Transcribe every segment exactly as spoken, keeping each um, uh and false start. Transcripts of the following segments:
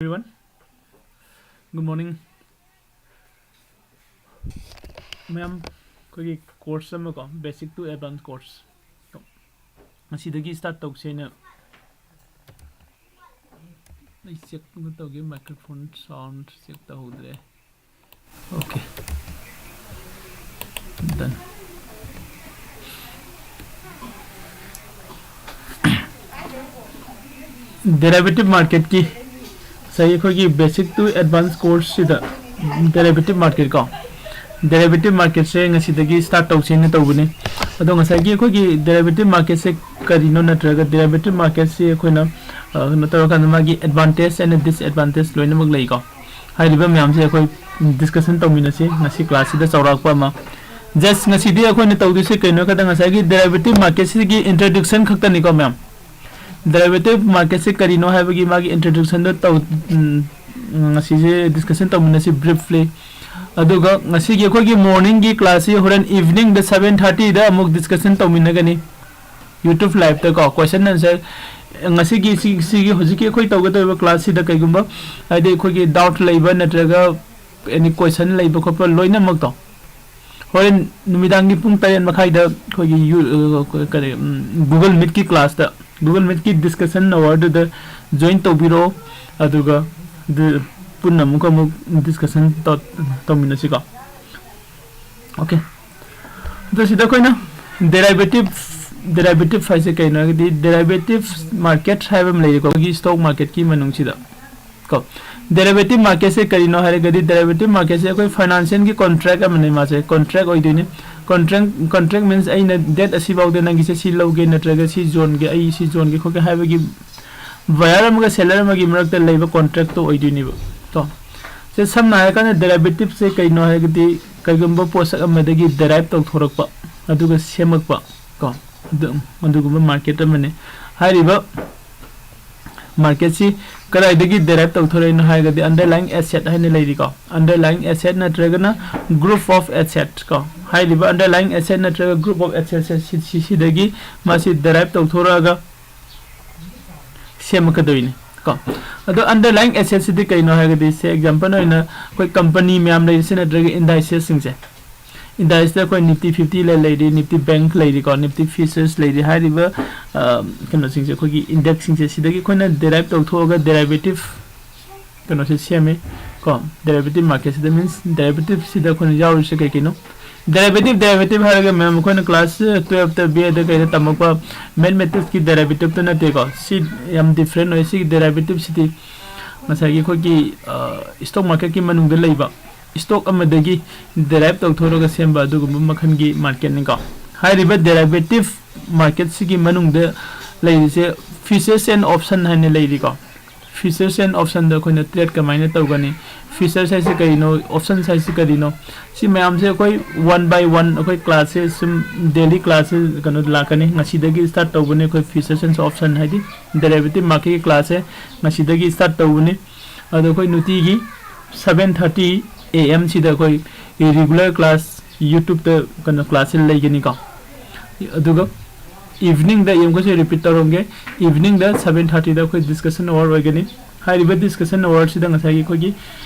Everyone, good morning. ꯃꯌꯥꯝ, ꯑꯩꯈꯣꯏꯒꯤ course ꯑꯃꯀꯣ, basic to advanced course, ꯉꯁꯤꯗꯒꯤ start ꯇꯧꯁꯦꯅ ꯑꯩ check ꯑꯃ ꯇꯧꯒꯦ, microphone sound check ꯇꯧꯍꯧꯗ꯭ꯔꯦ꯫ Okay, done. Derivative marketꯀꯤ ꯉꯁꯥꯏ ꯑꯩꯈꯣꯏꯒꯤ basic to advanced course ꯁꯤꯗ derivative market ꯀꯣ, derivative marketꯁꯦ ꯉꯁꯤꯗꯒꯤ start ꯇꯧꯁꯦꯅ ꯇꯧꯕꯅꯤ꯫ ꯑꯗꯣ ꯉꯁꯥꯏꯒꯤ ꯑꯩꯈꯣꯏꯒꯤ derivative marketꯁꯦ ꯀꯔꯤꯅꯣ, ꯅꯠꯇ꯭ꯔꯒ derivative marketꯁꯤ ꯑꯩꯈꯣꯏꯅ, ꯑ, ꯀꯩꯅꯣ ꯇꯧꯔꯀꯥꯟꯗ ꯃꯥꯒꯤ advantage and disadvantage ꯂꯣꯏꯅꯃꯛ ꯂꯩꯀꯣ꯫ ꯍꯥꯏꯔꯤꯕ ꯃꯌꯥꯝꯁꯦ ꯑꯩꯈꯣꯏ discussion ꯇꯧꯃꯤꯟꯅꯁꯤ ꯉꯁꯤ classꯁꯤꯗ ꯆꯥꯎꯔꯥꯛꯄ ꯑꯃ꯫ Just ꯉꯁꯤꯗꯤ ꯑꯩꯈꯣꯏꯅ ꯇꯧꯗꯣꯏꯁꯦ ꯀꯩꯅꯣ ꯍꯥꯏꯕꯗ ꯉꯁꯥꯏꯒꯤ derivative marketꯁꯤꯒꯤ introduction ꯈꯛꯇꯅꯤꯀꯣ ꯃꯌꯥꯝ꯫ Derivative marketꯁꯦ ꯀꯔꯤꯅꯣ ꯍꯥꯏꯕꯒꯤ ꯃꯥꯒꯤ introductionꯗꯣ ꯇꯧ-, ꯎꯝ, ꯉꯁꯤꯁꯦ discussion ꯇꯧꯃꯤꯟꯅꯁꯤ briefly꯫ ꯑꯗꯨꯒ ꯉꯁꯤꯒꯤ ꯑꯩꯈꯣꯏꯒꯤ morningꯒꯤ classꯁꯤ ꯍꯣꯔꯦꯟ eveningꯗ seven thirtyꯗ ꯑꯃꯨꯛ discussion ꯇꯧꯃꯤꯟꯅꯒꯅꯤ YouTube liveꯇꯀꯣ, question answer꯫ ꯉꯁꯤꯒꯤ ꯁꯤ-, ꯁꯤꯒꯤ ꯍꯧꯖꯤꯛꯀꯤ ꯑꯩꯈꯣꯏ ꯇꯧꯒꯗꯧꯔꯤꯕ classꯁꯤꯗ ꯀꯩꯒꯨꯝꯕ ꯍꯥꯏꯗꯤ ꯑꯩꯈꯣꯏꯒꯤ doubt ꯂꯩꯕ ꯅꯠꯇ꯭ꯔꯒ any question ꯂꯩꯕ ꯈꯣꯠꯄ ꯂꯣꯏꯅꯃꯛꯇꯣ ꯍꯣꯔꯦꯟ ꯅꯨꯃꯤꯗꯥꯡꯒꯤ ꯄꯨꯡ ꯇꯔꯦꯠ ꯃꯈꯥꯏꯗ ꯑꯩꯈꯣꯏꯒꯤ ꯌꯨ-, ꯑ, ꯀꯔꯤ, ꯎꯝ, Google Meetꯀꯤ classꯇ, Google Meetꯀꯤ discussion hourꯗꯨꯗ join ꯇꯧꯕꯤꯔꯣ꯫ ꯑꯗꯨꯒ ꯑꯗꯨ ꯄꯨꯟꯅ ꯑꯃꯨꯛꯀ ꯑꯃꯨꯛ discussion ꯇꯧ-, ꯇꯧꯃꯤꯟꯅꯁꯤꯀꯣ꯫ Okay꯫ ꯑꯗꯣ ꯁꯤꯗ ꯑꯩꯈꯣꯏꯅ derivative, derivative ꯍꯥꯏꯁꯦ ꯀꯩꯅꯣ ꯍꯥꯏꯔꯒꯗꯤ, derivative market ꯍꯥꯏꯕ ꯑꯃ ꯂꯩꯔꯦꯀꯣ, ꯑꯩꯈꯣꯏꯒꯤ stock marketꯀꯤ ꯃꯅꯨꯡꯁꯤꯗ ꯀꯣ꯫ Derivative marketꯁꯦ ꯀꯔꯤꯅꯣ ꯍꯥꯏꯔꯒꯗꯤ, derivative marketꯁꯦ ꯑꯩꯈꯣꯏ financialꯒꯤ contract ꯑꯃꯅꯤ, ꯃꯥꯁꯦ contract ꯑꯣꯏꯗꯣꯏꯅꯤ꯫ Contract, contract means ꯑꯩꯅ date ꯑꯁꯤꯐꯥꯎꯗ ꯅꯪꯒꯤꯁꯦ ꯁꯤ ꯂꯧꯒꯦ ꯅꯠꯇ꯭ꯔꯒ ꯁꯤ ꯌꯣꯟꯒꯦ, ꯑꯩ ꯁꯤ ꯌꯣꯟꯒꯦ ꯈꯣꯠꯀꯦ ꯍꯥꯏꯕꯒꯤ buyer ꯑꯃꯒ seller ꯑꯃꯒꯤ ꯃꯔꯛꯇ ꯂꯩꯕ contractꯇꯣ ꯑꯣꯏꯗꯣꯏꯅꯦꯕ ꯀꯣ꯫ ꯁꯦ ꯁꯝꯅ ꯍꯥꯏꯔꯀꯥꯟꯗ derivative ꯁꯦ ꯀꯩꯅꯣ ꯍꯥꯏꯔꯒꯗꯤ ꯀꯩꯒꯨꯝꯕ ꯄꯣꯠꯁꯛ ꯑꯃꯗꯒꯤ derive ꯇꯧꯊꯣꯔꯛꯄ ꯑꯗꯨꯒ ꯁꯦꯝꯃꯛꯄ ꯀꯣ, ꯑꯗꯨ, ꯑꯗꯨꯒꯨꯝꯕ market ꯑꯃꯅꯤ꯫ ꯍꯥꯏꯔꯤꯕ marketꯁꯤ ꯀꯗꯥꯏꯗꯒꯤ derive ꯇꯧꯊꯣꯔꯛꯏꯅꯣ ꯍꯥꯏꯔꯒꯗꯤ underlying asset ꯍꯥꯏꯅ ꯂꯩꯔꯤꯀꯣ, underlying asset ꯅꯠꯇ꯭ꯔꯒꯅ group of asset ꯀꯣ꯫ ꯍꯥꯏꯔꯤꯕ underlying asset ꯅꯠꯇ꯭ꯔꯒ group of asset ꯁꯦ ꯁꯤ-, ꯁꯤ-, ꯁꯤꯗꯒꯤ ꯃꯥꯁꯤ derive ꯇꯧꯊꯣꯔꯛꯑꯒ ꯁꯦꯝꯃꯛꯀꯗꯣꯏꯅꯤ꯫ ꯀꯣ꯫ ꯑꯗꯣ underlying asset ꯁꯤꯗꯤ ꯀꯩꯅꯣ ꯍꯥꯏꯔꯒꯗꯤ, ꯁꯦ example ꯑꯣꯏꯅ ꯑꯩꯈꯣꯏ company ꯃꯌꯥꯝ ꯂꯩꯔꯤꯁꯦ, ꯅꯠꯇ꯭ꯔꯒ indices ꯁꯤꯡꯁꯦ, indices ꯇ ꯑꯩꯈꯣꯏ Nifty fifty ꯂꯩ, ꯂꯩꯔꯤ, Nifty Bank ꯂꯩꯔꯤꯀꯣ, Nifty Futures ꯂꯩꯔꯤ ꯍꯥꯏꯔꯤꯕ, ꯑ, ꯀꯩꯅꯣꯁꯤꯡꯁꯦ, ꯑꯩꯈꯣꯏꯒꯤ index ꯁꯤꯡꯁꯦ, ꯁꯤꯗꯒꯤ ꯑꯩꯈꯣꯏꯅ derive ꯇꯧꯊꯣꯛꯑꯒ derivative ꯀꯩꯅꯣꯁꯦ ꯁꯦꯝꯃꯤ ꯀꯣ, derivative market ꯁꯤꯗ꯫ Means derivative ꯁꯤꯗ ꯑꯩꯈꯣꯏꯅ ꯌꯥꯎꯔꯤꯁꯦ ꯀꯩ ꯀꯩꯅꯣ? Derivative, derivative ꯍꯥꯏꯔꯒ ꯃꯌꯥꯝ ꯑꯩꯈꯣꯏꯅ class twelve ꯇ, B A ꯗ ꯀꯩꯗ ꯇꯝꯃꯛꯄ mathematics ꯀꯤ derivative ꯇ ꯅꯠꯇꯦꯀꯣ꯫ ꯁꯤ ꯌꯥꯝ different ꯑꯣꯏ꯫ ꯁꯤꯒꯤ derivative ꯁꯤꯗꯤ ꯉꯁꯥꯏꯒꯤ ꯑꯩꯈꯣꯏꯒꯤ, ꯑ, stock market ꯀꯤ ꯃꯅꯨꯡꯗ ꯂꯩꯕ stock ꯑꯃꯗꯒꯤ derive ꯇꯧꯊꯣꯔꯒ ꯁꯦꯝꯕ ꯑꯗꯨꯒꯨꯝꯕ ꯃꯈꯜꯒꯤ market ꯅꯤꯀꯣ꯫ ꯍꯥꯏꯔꯤꯕ derivative market ꯁꯤꯒꯤ ꯃꯅꯨꯡꯗ ꯂꯩꯔꯤꯁꯦ futures and option ꯍꯥꯏꯅ ꯂꯩꯔꯤꯀꯣ꯫ Futures and option ꯗ ꯑꯩꯈꯣꯏꯅ trade ꯀꯃꯥꯏꯅ ꯇꯧꯒꯅꯤ? Futures ꯍꯥꯏꯁꯤ ꯀꯔꯤꯅꯣ? Options ꯍꯥꯏꯁꯤ ꯀꯔꯤꯅꯣ? ꯁꯤ ꯃꯌꯥꯝꯁꯦ ꯑꯩꯈꯣꯏ one by one ꯑꯩꯈꯣꯏ class ꯁꯦ ꯁꯨꯝ daily class ꯁꯦ ꯀꯩꯅꯣ ꯂꯥꯛꯀꯅꯤ꯫ ꯉꯁꯤꯗꯒꯤ start ꯇꯧꯕꯅꯤ ꯑꯩꯈꯣꯏ futures and option ꯍꯥꯏꯗꯤ derivative market ꯀꯤ class ꯁꯦ ꯉꯁꯤꯗꯒꯤ start ꯇꯧꯕꯅꯤ꯫ ꯑꯗꯣ ꯑꯩꯈꯣꯏ ꯅꯨꯡꯇꯤꯒꯤ seven thirty A M ꯁꯤꯗ ꯑꯩꯈꯣꯏ regular class YouTube ꯇ ꯀꯩꯅꯣ class ꯁꯦ ꯂꯩꯒꯅꯤꯀꯣ꯫ ꯑꯗꯨꯒ evening ꯗ ꯑꯃꯨꯛꯀꯁꯨ repeat ꯇꯧꯔꯝꯒꯦ, evening ꯗ seven thirty ꯗ ꯑꯩꯈꯣꯏ discussion hour ꯑꯣꯏꯒꯅꯤ꯫ ꯍꯥꯏꯔꯤꯕ discussion hour ꯁꯤꯗ ꯉꯁꯥꯏꯒꯤ ꯑꯩꯈꯣꯏꯒꯤ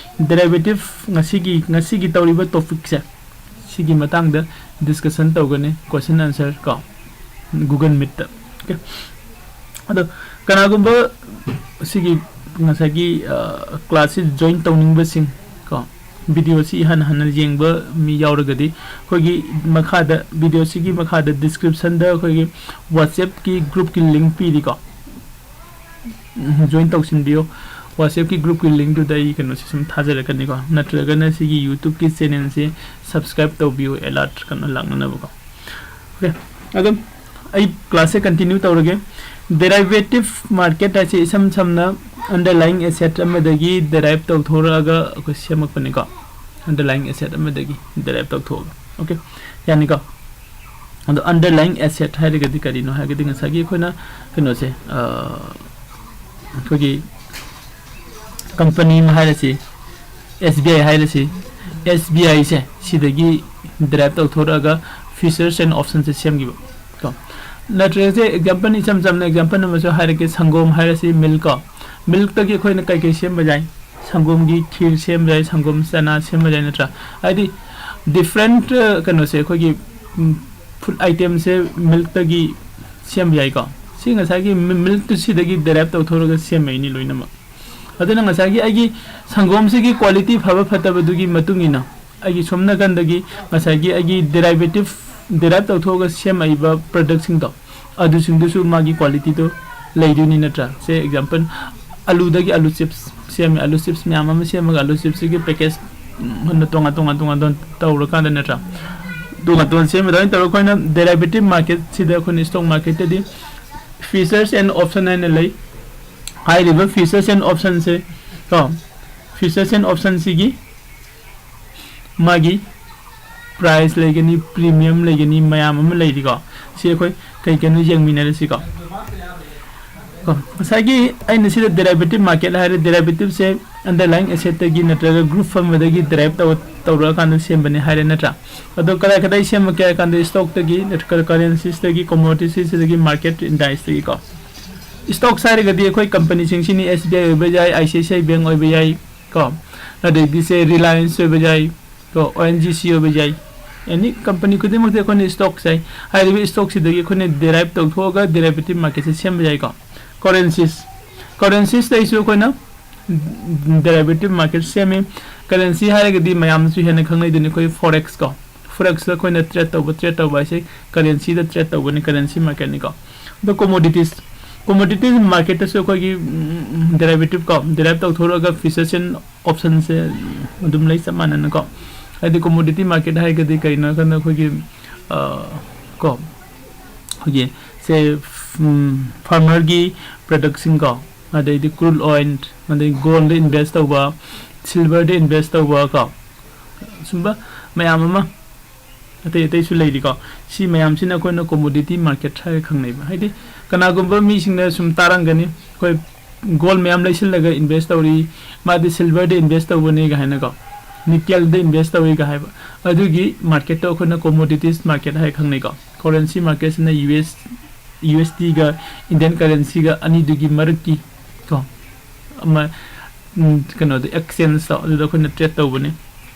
derivative, ꯉꯁꯤꯒꯤ, ꯉꯁꯤꯒꯤ ꯇꯧꯔꯤꯕ topic ꯁꯦ, ꯁꯤꯒꯤ ꯃꯇꯥꯡꯗ discussion ꯇꯧꯒꯅꯤ, question answer ꯀꯣ, Google Meet ꯇ꯫ Okay꯫ ꯑꯗꯣ ꯀꯅꯥꯒꯨꯝꯕ ꯁꯤꯒꯤ ꯉꯁꯥꯏꯒꯤ, ꯑ, class ꯁꯤ join ꯇꯧꯅꯤꯡꯕꯁꯤꯡ ꯀꯣ, video ꯁꯤ ꯏꯍꯥꯟ ꯍꯥꯟꯅ ꯌꯦꯡꯕ ꯃꯤ ꯌꯥꯎꯔꯒꯗꯤ, ꯑꯩꯈꯣꯏꯒꯤ ꯃꯈꯥꯗ, video ꯁꯤꯒꯤ ꯃꯈꯥꯗ description ꯗ ꯑꯩꯈꯣꯏꯒꯤ WhatsApp ꯀꯤ group ꯀꯤ link ꯄꯤꯔꯤꯀꯣ꯫ ꯎꯝ, join ꯇꯧꯁꯤꯟꯕꯤꯌꯨ꯫ WhatsApp ꯀꯤ group ꯀꯤ link ꯇꯨꯗ ꯑꯩ ꯀꯩꯅꯣꯁꯦ ꯁꯨꯝ ꯊꯥꯖꯔꯛꯀꯅꯤꯀꯣ, ꯅꯠꯇ꯭ꯔꯒꯅ ꯁꯤꯒꯤ YouTube ꯀꯤ channel ꯁꯦ subscribe ꯇꯧꯕꯤꯌꯨ, alert ꯀꯩꯅꯣ ꯂꯥꯛꯅꯅꯕꯀꯣ꯫ Okay, ꯑꯗꯨꯝ ꯑꯩ class ꯁꯦ continue ꯇꯧꯔꯒꯦ꯫ Derivative market ꯍꯥꯏꯁꯦ ꯏꯁꯝ ꯁꯝꯅ underlying asset ꯑꯃꯗꯒꯤ derive ꯇꯧꯊꯣꯔꯛꯑꯒ ꯑꯩꯈꯣꯏ ꯁꯦꯝꯃꯛꯄꯅꯤꯀꯣ꯫ Underlying asset ꯑꯃꯗꯒꯤ derive ꯇꯧꯊꯣꯛꯑꯒ꯫ Okay, ꯌꯥꯅꯤꯀꯣ? ꯑꯗꯣ underlying asset ꯍꯥꯏꯔꯒꯗꯤ ꯀꯔꯤꯅꯣ ꯍꯥꯏꯔꯒꯗꯤ, ꯉꯁꯥꯏꯒꯤ ꯑꯩꯈꯣꯏꯅ ꯀꯩꯅꯣꯁꯦ, ꯑ, ꯑꯩꯈꯣꯏꯒꯤ company ꯑꯃ ꯍꯥꯏꯔꯁꯤ, S B I ꯍꯥꯏꯔꯁꯤ, S B I ꯁꯦ ꯁꯤꯗꯒꯤ derive ꯇꯧꯊꯣꯔꯛꯑꯒ futures and option ꯁꯦ ꯁꯦꯝꯈꯤꯕ ꯀꯣ꯫ ꯅꯠꯇ꯭ꯔꯒꯁꯦ example, ꯏꯆꯝ ꯆꯝꯅ example ꯑꯃꯁꯨ ꯍꯥꯏꯔꯛꯀꯦ, ꯁꯪꯒꯣꯝ ꯍꯥꯏꯔꯁꯤ, milk ꯀꯣ꯫ Milk ꯇꯒꯤ ꯑꯩꯈꯣꯏꯅ ꯀꯩ ꯀꯩ ꯁꯦꯝꯕ ꯌꯥꯏ? ꯁꯪꯒꯣꯝꯒꯤ ꯈꯤꯔ ꯁꯦꯝꯕ ꯌꯥꯏ, ꯁꯪꯒꯣꯝ ꯆꯅꯥ ꯁꯦꯝꯕ ꯌꯥꯏ, ꯅꯠꯇ꯭ꯔꯥ? ꯍꯥꯏꯗꯤ different, ꯑ, ꯀꯩꯅꯣꯁꯦ, ꯑꯩꯈꯣꯏꯒꯤ, ꯎꯝ, food item ꯁꯦ milk ꯇꯒꯤ ꯁꯦꯝꯕ ꯌꯥꯏꯀꯣ꯫ ꯁꯤ ꯉꯁꯥꯏꯒꯤ mi-, milk ꯇꯨ ꯁꯤꯗꯒꯤ derive ꯇꯧꯊꯣꯔꯒ ꯁꯦꯝꯃꯛꯏꯅꯤ ꯂꯣꯏꯅꯃꯛ꯫ ꯑꯗꯨꯅ ꯉꯁꯥꯏꯒꯤ ꯑꯩꯒꯤ ꯁꯪꯒꯣꯝꯁꯤꯒꯤ quality ꯐꯕ ꯐꯠꯇꯕꯗꯨꯒꯤ ꯃꯇꯨꯡ ꯏꯟꯅ ꯑꯩꯒꯤ ꯁꯣꯝ ꯅꯥꯀꯟꯗꯒꯤ ꯉꯁꯥꯏꯒꯤ ꯑꯩꯒꯤ derivative, derive ꯇꯧꯊꯣꯛꯑꯒ ꯁꯦꯝꯃꯛꯏꯕ product ꯁꯤꯡꯗꯣ, ꯑꯗꯨꯁꯤꯡꯗꯨꯁꯨ ꯃꯥꯒꯤ quality ꯗꯣ ꯂꯩꯗꯣꯏꯅꯤ, ꯅꯠꯇ꯭ꯔꯥ? Say example, ꯑꯂꯨꯗꯒꯤ ꯑꯂꯨ chips ꯁꯦꯝꯃꯦ, ꯑꯂꯨ chips ꯃꯌꯥꯝ ꯑꯃ ꯁꯦꯝꯃꯒ ꯑꯂꯨ chips ꯁꯤꯒꯤ package, ꯎꯝ, ꯇꯣꯉꯥꯟ ꯇꯣꯉꯥꯟ ꯇꯣꯉꯥꯟ ꯇꯣꯉꯥꯟ ꯇꯧꯔꯀꯥꯟꯗ, ꯅꯠꯇ꯭ꯔꯥ? ꯇꯣꯉꯥꯟ ꯇꯣꯉꯥꯟ ꯁꯦꯝꯕꯗ ꯑꯣꯏꯅ ꯇꯧꯔꯒ ꯑꯩꯈꯣꯏꯅ derivative market ꯁꯤꯗ ꯑꯩꯈꯣꯏꯅ stock market ꯇꯗꯤ features and option ꯍꯥꯏꯅ ꯂꯩ꯫ ꯍꯥꯏꯔꯤꯕ features and option ꯁꯦ ꯀꯣ, features and option ꯁꯤꯒꯤ ꯃꯥꯒꯤ price ꯂꯩꯒꯅꯤ, premium ꯂꯩꯒꯅꯤ, ꯃꯌꯥꯝ ꯑꯃ ꯂꯩꯔꯤꯀꯣ꯫ ꯁꯤ ꯑꯩꯈꯣꯏ ꯀꯩ ꯀꯩꯅꯣ ꯌꯦꯡꯃꯤꯟꯅꯔꯁꯤꯀꯣ꯫ ꯀꯣ, ꯉꯁꯥꯏꯒꯤ ꯑꯩꯅ ꯁꯤꯗ derivative market ꯍꯥꯏꯔꯦ, derivative ꯁꯦ underlying asset ꯇꯒꯤ ꯅꯠꯇ꯭ꯔꯒ group ꯑꯃꯗꯒꯤ derive ꯇꯧ-, ꯇꯧꯔꯛꯑꯀꯥꯟꯗ ꯁꯦꯝꯕꯅꯤ ꯍꯥꯏꯔꯦ, ꯅꯠꯇ꯭ꯔꯥ? ꯑꯗꯣ ꯀꯗꯥꯏ ꯀꯗꯥꯏ ꯁꯦꯝꯃꯛꯀꯦ ꯍꯥꯏ ꯀꯥꯟꯗ stock ꯇꯒꯤ, ꯅꯠꯇ꯭ꯔꯒ currencies ꯇꯒꯤ, commodities ꯇꯒꯤ, market indices ꯇꯒꯤꯀꯣ꯫ Stocks ꯍꯥꯏꯔꯒꯗꯤ ꯑꯩꯈꯣꯏ company ꯁꯤꯡꯁꯤꯅꯤ, S B I ꯑꯣꯏꯕ ꯌꯥꯏ, I C I C I Bank ꯑꯣꯏꯕ ꯌꯥꯏ ꯀꯣ, ꯑꯗꯩꯗꯤ say Reliance ꯑꯣꯏꯕ ꯌꯥꯏ ꯀꯣ, O N G C ꯑꯣꯏꯕ ꯌꯥꯏ, any company ꯈꯨꯗꯤꯡꯃꯛꯇ ꯑꯩꯈꯣꯏꯅ stocks ꯍꯥꯏ, ꯍꯥꯏꯔꯤꯕ stock ꯁꯤꯗꯒꯤ ꯑꯩꯈꯣꯏꯅ derive ꯇꯧꯊꯣꯛꯑꯒ derivative market ꯁꯦ ꯁꯦꯝꯕ ꯌꯥꯏꯀꯣ꯫ Currencies, currencies ꯇꯩꯁꯨ ꯑꯩꯈꯣꯏꯅ derivative market ꯁꯦꯝꯃꯤ꯫ Currency ꯍꯥꯏꯔꯒꯗꯤ ꯃꯌꯥꯝꯅꯁꯨ ꯍꯦꯟꯅ ꯈꯪꯅꯩꯗꯨꯅꯤ ꯑꯩꯈꯣꯏ forex ꯀꯣ, forex ꯇ ꯑꯩꯈꯣꯏꯅ trade ꯇꯧꯕ, trade ꯇꯧꯕ ꯍꯥꯏꯁꯦ currency ꯗ trade ꯇꯧꯕꯅꯤ, currency market ꯅꯤꯀꯣ꯫ ꯑꯗꯣ commodities, commodities market ꯇꯁꯨ ꯑꯩꯈꯣꯏꯒꯤ, ꯎꯝ, derivative ꯀꯣ, derive ꯇꯧꯊꯣꯔꯛꯑꯒ features and option ꯁꯦ ꯑꯗꯨꯝ ꯂꯩ ꯆꯞ ꯃꯥꯟꯅꯅꯀꯣ꯫ ꯍꯥꯏꯗꯤ commodity market ꯍꯥꯏꯔꯒꯗꯤ ꯀꯩꯅꯣ ꯍꯥꯏ ꯀꯥꯟꯗ ꯑꯩꯈꯣꯏꯒꯤ, ꯑ, ꯀꯣ, ꯑꯩꯈꯣꯏꯒꯤ ꯁꯦ, ꯎꯝ, farmer ꯒꯤ product ꯁꯤꯡ ꯀꯣ, ꯑꯗꯩꯗꯤ crude oil, ꯑꯗꯩ gold ꯗ invest ꯇꯧꯕ, silver ꯗ invest ꯇꯧꯕ ꯀꯣ, ꯁꯨꯝꯕ ꯃꯌꯥꯝ ꯑꯃ ꯑꯇꯩ ꯑꯇꯩꯁꯨ ꯂꯩꯔꯤꯀꯣ꯫ ꯁꯤ ꯃꯌꯥꯝꯁꯤꯅ ꯑꯩꯈꯣꯏꯅ commodity market ꯍꯥꯏꯔ ꯈꯪꯅꯩꯕ꯫ ꯍꯥꯏꯗꯤ ꯀꯅꯥꯒꯨꯝꯕ ꯃꯤꯁꯤꯡꯅ ꯁꯨꯝ ꯇꯥꯔꯝꯒꯅꯤ, ꯑꯩꯈꯣꯏ gold ꯃꯌꯥꯝ ꯂꯩꯁꯤꯜꯂꯒ invest ꯇꯧꯔꯤ, ꯃꯥꯗꯤ silver ꯗ invest ꯇꯧꯕꯅꯤ ꯀꯥꯏꯅꯀꯣ, nickel ꯗ invest ꯇꯧꯔꯤꯒ ꯍꯥꯏꯕ꯫ ꯑꯗꯨꯒꯤ market ꯇꯣ ꯑꯩꯈꯣꯏꯅ commodities market ꯍꯥꯏꯔ ꯈꯪꯅꯩꯀꯣ꯫ Currency market ꯁꯤꯅ U S, U S D ꯒ Indian currency ꯒ ꯑꯅꯤꯗꯨꯒꯤ ꯃꯔꯛꯀꯤ ꯀꯣ, ꯑꯃ, ꯎꯝ, ꯀꯩꯅꯣꯗꯣ, exchange ꯇꯣ, ꯑꯗꯨꯗ ꯑꯩꯈꯣꯏꯅ trade ꯇꯧꯕꯅꯤ꯫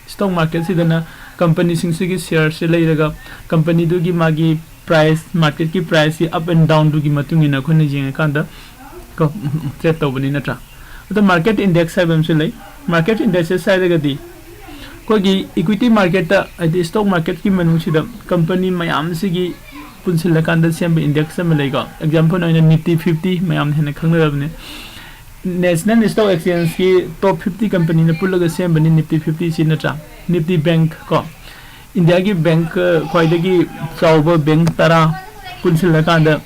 Stock market ꯁꯤꯗꯅ company ꯁꯤꯡꯁꯤꯒꯤ share ꯁꯦ ꯂꯩꯔꯒ, company ꯗꯨꯒꯤ ꯃꯥꯒꯤ price, market ꯀꯤ price ꯀꯤ up and down ꯗꯨꯒꯤ ꯃꯇꯨꯡ ꯏꯟꯅ ꯑꯩꯈꯣꯏꯅ ꯌꯦꯡꯉꯀꯥꯟꯗ ꯀꯣ, trade ꯇꯧꯕꯅꯤ ꯅꯠꯇ꯭ꯔꯥ? ꯑꯗꯣ market index ꯍꯥꯏꯕ ꯑꯃꯁꯨ ꯂꯩ꯫ Market indices ꯍꯥꯏꯔꯒꯗꯤ ꯑꯩꯈꯣꯏꯒꯤ equity market ꯇ, ꯍꯥꯏꯗꯤ stock market ꯀꯤ ꯃꯅꯨꯡꯁꯤꯗ company ꯃꯌꯥꯝꯁꯤꯒꯤ ꯄꯨꯟꯁꯤꯜꯂꯀꯥꯟꯗ ꯁꯦꯝꯕ index ꯑꯃ ꯂꯩꯀꯣ꯫ Example ꯑꯣꯏꯅ Nifty fifty ꯃꯌꯥꯝꯅ ꯍꯦꯟꯅ ꯈꯪꯅꯔꯕꯅꯤ꯫ National Stock Exchange ꯀꯤ top fifty company ꯅ ꯄꯨꯜꯂꯒ ꯁꯦꯝꯕꯅꯤ Nifty fifty ꯁꯤ ꯅꯠꯇ꯭ꯔꯥ? Nifty Bank ꯀꯣ, India ꯒꯤ bank, ꯑ, ꯈ꯭ꯋꯥꯏꯗꯒꯤ ꯆꯥꯎꯕ bank ꯇꯔꯥ ꯄꯨꯟꯁꯤꯜꯂꯀꯥꯟꯗ,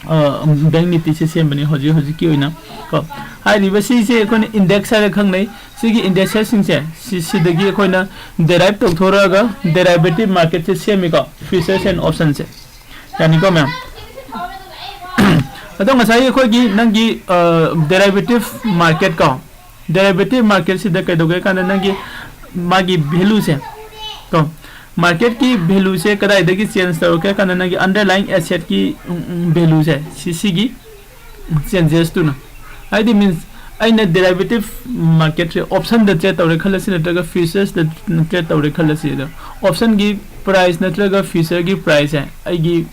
ꯑ, Bank Nifty ꯁꯦ ꯁꯦꯝꯕꯅꯤ ꯍꯧꯖꯤꯛ ꯍꯧꯖꯤꯛꯀꯤ ꯑꯣꯏꯅ ꯀꯣ꯫ ꯍꯥꯏꯔꯤꯕ ꯁꯤꯁꯦ ꯑꯩꯈꯣꯏꯅ index ꯍꯥꯏꯔ ꯈꯪꯅꯩ꯫ ꯁꯤꯒꯤ indices ꯁꯤꯡꯁꯦ, ꯁꯤ-, ꯁꯤꯗꯒꯤ ꯑꯩꯈꯣꯏꯅ derive ꯇꯧꯊꯣꯔꯛꯑꯒ derivative market say ꯁꯦꯝꯃꯤꯀꯣ, futures and option ꯁꯦ꯫ ꯌꯥꯅꯤꯀꯣ ꯃꯌꯥꯝ? ꯑꯗꯣ ꯉꯁꯥꯏ ꯑꯩꯈꯣꯏꯒꯤ ꯅꯪꯒꯤ, ꯑ, derivative market ꯀꯣ, derivative market ꯁꯤꯗ ꯀꯩꯗꯧꯒꯦ ꯍꯥꯏ ꯀꯥꯟꯗ ꯅꯪꯒꯤ ꯃꯥꯒꯤ value ꯁꯦ ꯀꯣ, market ꯀꯤ value ꯁꯦ ꯀꯗꯥꯏꯗꯒꯤ change ꯇꯧꯔꯛꯀꯦ ꯍꯥꯏ ꯀꯥꯟꯗ ꯅꯪꯒꯤ underlying asset ꯀꯤ, ꯎꯝ, ꯎꯝ, value ꯁꯦ ꯁꯤ, ꯁꯤꯒꯤ changes ꯇꯨꯅ, ꯍꯥꯏꯗꯤ means ꯑꯩꯅ derivative market ꯁꯦ option ꯗ trade ꯇꯧꯔꯦ ꯈꯜꯂꯁꯤ, ꯅꯠꯇ꯭ꯔꯒ futures ꯇ trade ꯇꯧꯔꯦ ꯈꯜꯂꯁꯤ, ꯑꯗꯣ option ꯒꯤ price ꯅꯠꯇ꯭ꯔꯒ future ꯒꯤ price ꯁꯦ ꯑꯩꯒꯤ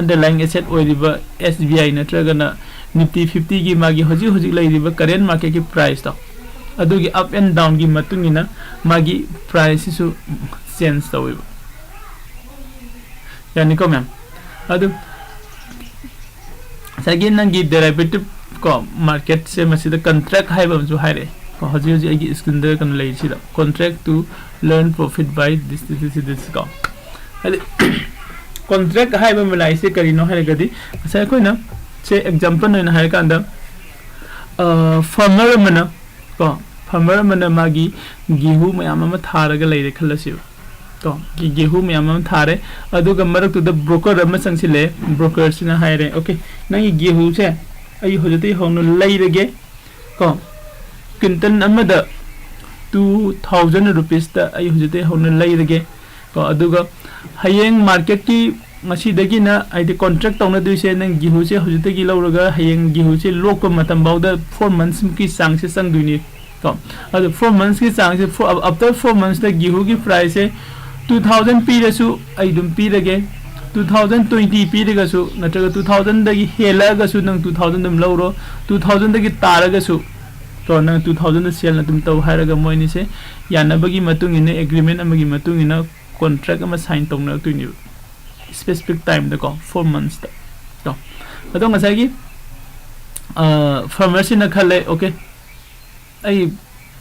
underlying asset ꯑꯣꯏꯔꯤꯕ S B I ꯅꯠꯇ꯭ꯔꯒꯅ Nifty fifty ꯒꯤ ꯃꯥꯒꯤ ꯍꯧꯖꯤꯛ ꯍꯧꯖꯤꯛ ꯂꯩꯔꯤꯕ current market ꯀꯤ price ꯇꯣ, ꯑꯗꯨꯒꯤ up and down ꯒꯤ ꯃꯇꯨꯡ ꯏꯟꯅ ꯃꯥꯒꯤ price ꯁꯤꯁꯨ change ꯇꯧꯋꯦꯕ꯫ ꯌꯥꯅꯤꯀꯣ ꯃꯌꯥꯝ? ꯑꯗꯨ ꯉꯁꯥꯏꯒꯤ ꯅꯪꯒꯤ derivative ꯀꯣ, market ꯁꯦ ꯃꯁꯤꯗ contract ꯍꯥꯏꯕ ꯑꯃꯁꯨ ꯍꯥꯏꯔꯛꯑꯦ ꯀꯣ, ꯍꯧꯖꯤꯛ ꯍꯧꯖꯤꯛ ꯑꯩꯒꯤ screen ꯗ ꯀꯩꯅꯣ ꯂꯩꯔꯤꯁꯤꯗ, contract to learn profit by this, this, this, this ꯀꯣ꯫ ꯍꯥꯏꯗꯤ contract ꯍꯥꯏꯕ ꯑꯃ ꯂꯥꯛꯏꯁꯦ ꯀꯔꯤꯅꯣ ꯍꯥꯏꯔꯒꯗꯤ, ꯉꯁꯥꯏ ꯑꯩꯈꯣꯏꯅ ꯁꯦ example ꯑꯣꯏꯅ ꯍꯥꯏꯔꯀꯥꯟꯗ, ꯑ, farmer ꯑꯃꯅ ꯀꯣ, farmer ꯑꯃꯅ ꯃꯥꯒꯤ ꯒꯦꯍꯨ ꯃꯌꯥꯝ ꯑꯃ ꯊꯥꯔꯒ ꯂꯩꯔꯦ ꯈꯜꯂꯁꯦꯕ꯫ ꯀꯣ, ꯒꯤ-, ꯒꯦꯍꯨ ꯃꯌꯥꯝ ꯑꯃ ꯊꯥꯔꯦ, ꯑꯗꯨꯒ ꯃꯔꯛꯇꯨꯗ broker ꯑꯃ ꯆꯪꯁꯤꯜꯂꯛꯑꯦ꯫ Broker ꯁꯤꯅ ꯍꯥꯏꯔꯦ, "Okay, ꯅꯪꯒꯤ ꯒꯦꯍꯨꯁꯦ ꯑꯩ ꯍꯧꯖꯤꯛꯇꯒꯤ ꯍꯧꯅ ꯂꯩꯔꯒꯦ ꯀꯣ, quintal ꯑꯃꯗ two thousand rupees ꯇ ꯑꯩ ꯍꯧꯖꯤꯛꯇꯒꯤ ꯍꯧꯅ ꯂꯩꯔꯒꯦ ꯀꯣ, ꯑꯗꯨꯒ ꯍꯌꯦꯡ market ꯀꯤ ꯉꯁꯤꯗꯒꯤꯅ ꯍꯥꯏꯗꯤ contract ꯇꯧꯅꯗꯣꯏꯁꯦ, ꯅꯪ ꯒꯦꯍꯨꯁꯦ ꯍꯧꯖꯤꯛꯇꯒꯤ ꯂꯧꯔꯒ ꯍꯌꯦꯡ ꯒꯦꯍꯨꯁꯦ ꯂꯣꯛꯄ ꯃꯇꯝ ꯐꯥꯎꯗ four months ꯃꯨꯛꯀꯤ ꯆꯥꯡꯁꯦ ꯆꯪꯗꯣꯏꯅꯤ꯫ ꯀꯣ, ꯑꯗꯣ four months ꯀꯤ ꯆꯥꯡꯁꯦ, four, after four months ꯇ ꯒꯦꯍꯨꯒꯤ price ꯁꯦ two thousand ꯄꯤꯔꯁꯨ ꯑꯩ ꯑꯗꯨꯝ ꯄꯤꯔꯒꯦ, two thousand twenty ꯄꯤꯔꯒꯁꯨ ꯅꯠꯇ꯭ꯔꯒ two thousand ꯗꯒꯤ ꯍꯦꯜꯂꯛꯑꯒꯁꯨ ꯅꯪ two thousand ꯑꯗꯨꯝ ꯂꯧꯔꯣ, two thousand ꯗꯒꯤ ꯇꯥꯔꯒꯁꯨ ꯀꯣ, ꯅꯪ two thousand ꯗ sale ꯑꯗꯨꯝ ꯇꯧ ꯍꯥꯏꯔꯒ ꯃꯣꯏ ꯑꯅꯤꯁꯦ ꯌꯥꯅꯕꯒꯤ ꯃꯇꯨꯡ ꯏꯟꯅ, agreement ꯑꯃꯒꯤ ꯃꯇꯨꯡ ꯏꯟꯅ contract ꯑꯃ sign ꯇꯧꯅꯔꯛꯇꯣꯏꯅꯦꯕ, specific time ꯗꯀꯣ, four months ꯇ ꯀꯣ꯫ ꯑꯗꯣ ꯉꯁꯥꯏꯒꯤ farmer ꯁꯤꯅ ꯈꯜꯂꯦ, okay, ꯑꯩ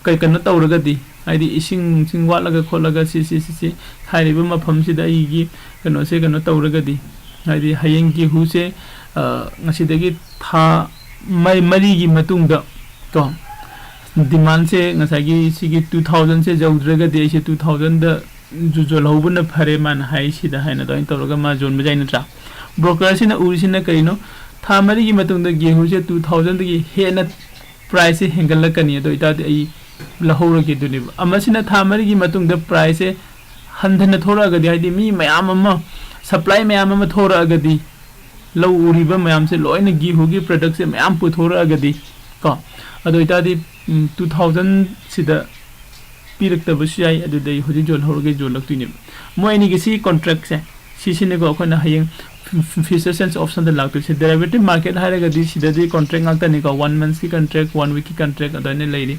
ꯀꯩ ꯀꯩꯅꯣ ꯇꯧꯔꯒꯗꯤ, ꯍꯥꯏꯗꯤ ꯏꯁꯤꯡ ꯅꯨꯡꯁꯤꯡ ꯋꯥꯠꯂꯒ ꯈꯣꯠꯂꯒ ꯁꯤ ꯁꯤ ꯁꯤ ꯁꯤ ꯍꯥꯏꯔꯤꯕ ꯃꯐꯝꯁꯤꯗ ꯑꯩꯒꯤ ꯀꯩꯅꯣꯁꯦ ꯀꯩꯅꯣ ꯇꯧꯔꯒꯗꯤ, ꯍꯥꯏꯗꯤ ꯍꯌꯦꯡ ꯒꯦꯍꯨꯁꯦ ꯉꯁꯤꯗꯒꯤ ꯊꯥ ꯃꯔꯤꯒꯤ ꯃꯇꯨꯡꯗ ꯀꯣ, demand ꯁꯦ ꯉꯁꯥꯏꯒꯤ ꯁꯤꯒꯤ two thousand ꯁꯦ ꯌꯧꯗ꯭ꯔꯒꯗꯤ ꯑꯩꯁꯦ two thousand ꯗ ꯌꯣꯜꯍꯧꯕꯅ ꯐꯔꯦ ꯃꯥꯅ ꯍꯥꯏꯁꯤꯗ ꯍꯥꯏꯅ ꯑꯗꯨꯃꯥꯏꯅ ꯇꯧꯔꯒ ꯃꯥ ꯌꯣꯟꯕ ꯌꯥꯏ ꯅꯠꯇ꯭ꯔꯥ? Broker ꯁꯤꯅ ꯎꯔꯤꯁꯤꯅ ꯀꯔꯤꯅꯣ? ꯊꯥ ꯃꯔꯤꯒꯤ ꯃꯇꯨꯡꯗ ꯒꯦꯍꯨꯁꯦ two thousand ꯗꯒꯤ ꯍꯦꯟꯅ price ꯁꯦ ꯍꯦꯟꯒꯠꯂꯛꯀꯅꯤ, ꯑꯗꯨ ꯑꯣꯏꯇꯥꯔꯗꯤ ꯑꯩ ꯂꯧꯍꯧꯔꯒꯦ ꯑꯗꯨꯅꯦꯕ꯫ ꯑꯃꯁꯤꯅ ꯊꯥ ꯃꯔꯤꯒꯤ ꯃꯇꯨꯡꯗ price ꯁꯦ ꯍꯟꯊꯅ ꯊꯣꯔꯛꯑꯒꯗꯤ, ꯍꯥꯏꯗꯤ ꯃꯤ ꯃꯌꯥꯝ ꯑꯃ, supply ꯃꯌꯥꯝ ꯑꯃ ꯊꯣꯔꯛꯑꯒꯗꯤ, ꯂꯧ ꯎꯔꯤꯕ ꯃꯌꯥꯝꯁꯦ ꯂꯣꯏꯅ ꯒꯦꯍꯨꯒꯤ product ꯁꯦ ꯃꯌꯥꯝ ꯄꯨꯊꯣꯔꯛꯑꯒꯗꯤ ꯀꯣ, ꯑꯗꯨ ꯑꯣꯏꯇꯥꯔꯗꯤ two thousand ꯁꯤꯗ ꯄꯤꯔꯛꯇꯕꯁꯨ ꯌꯥꯏ, ꯑꯗꯨꯗꯩ ꯍꯧꯖꯤꯛ ꯌꯣꯜꯍꯧꯔꯒ ꯌꯣꯜꯂꯛꯇꯣꯏꯅꯦꯕ꯫ ꯃꯣꯏ ꯑꯅꯤꯒꯤ ꯁꯤ contract ꯁꯦ ꯁꯤꯁꯤꯅꯦꯀꯣ ꯑꯩꯈꯣꯏꯅ ꯍꯌꯦꯡ futures and option the ꯂꯥꯛꯇꯣꯏꯁꯦ꯫ Derivative market ꯍꯥꯏꯔꯒꯗꯤ ꯁꯤꯗꯗꯤ contract ꯉꯥꯛꯇꯅꯤꯀꯣ, one months ꯀꯤ contract, one week ꯀꯤ contract ꯑꯗꯨꯃꯥꯏꯅ ꯂꯩꯔꯤ꯫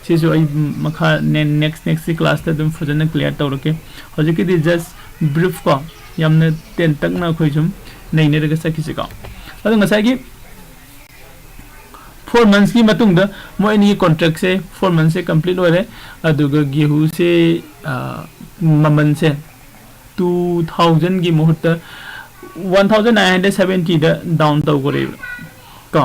ꯁꯤꯁꯨ ꯑꯩ ꯃꯈꯥ next next class ꯇ ꯑꯗꯨꯝ ꯐꯖꯅ clear ꯇꯧꯔꯛꯀꯦ꯫ ꯍꯧꯖꯤꯛꯀꯤꯗꯤ just brief ꯀꯣ, ꯌꯥꯝꯅ ꯇꯦꯟꯇꯛꯅ ꯑꯩꯈꯣꯏ ꯁꯨꯝ ꯅꯩꯅꯔꯒ ꯆꯠꯈꯤꯁꯤꯀꯣ꯫ ꯑꯗꯣ ꯉꯁꯥꯏꯒꯤ four months ꯀꯤ ꯃꯇꯨꯡꯗ ꯃꯣꯏ ꯑꯅꯤꯒꯤ contract ꯁꯦ, four months ꯁꯦ complete ꯑꯣꯏꯔꯦ, ꯑꯗꯨꯒ ꯒꯦꯍꯨꯁꯦ ꯃꯃꯜꯁꯦ two thousand ꯒꯤ ꯃꯍꯨꯠꯇ one thousand nine hundred seventy ꯗ down ꯇꯧꯈ꯭ꯔꯦꯕ ꯀꯣ꯫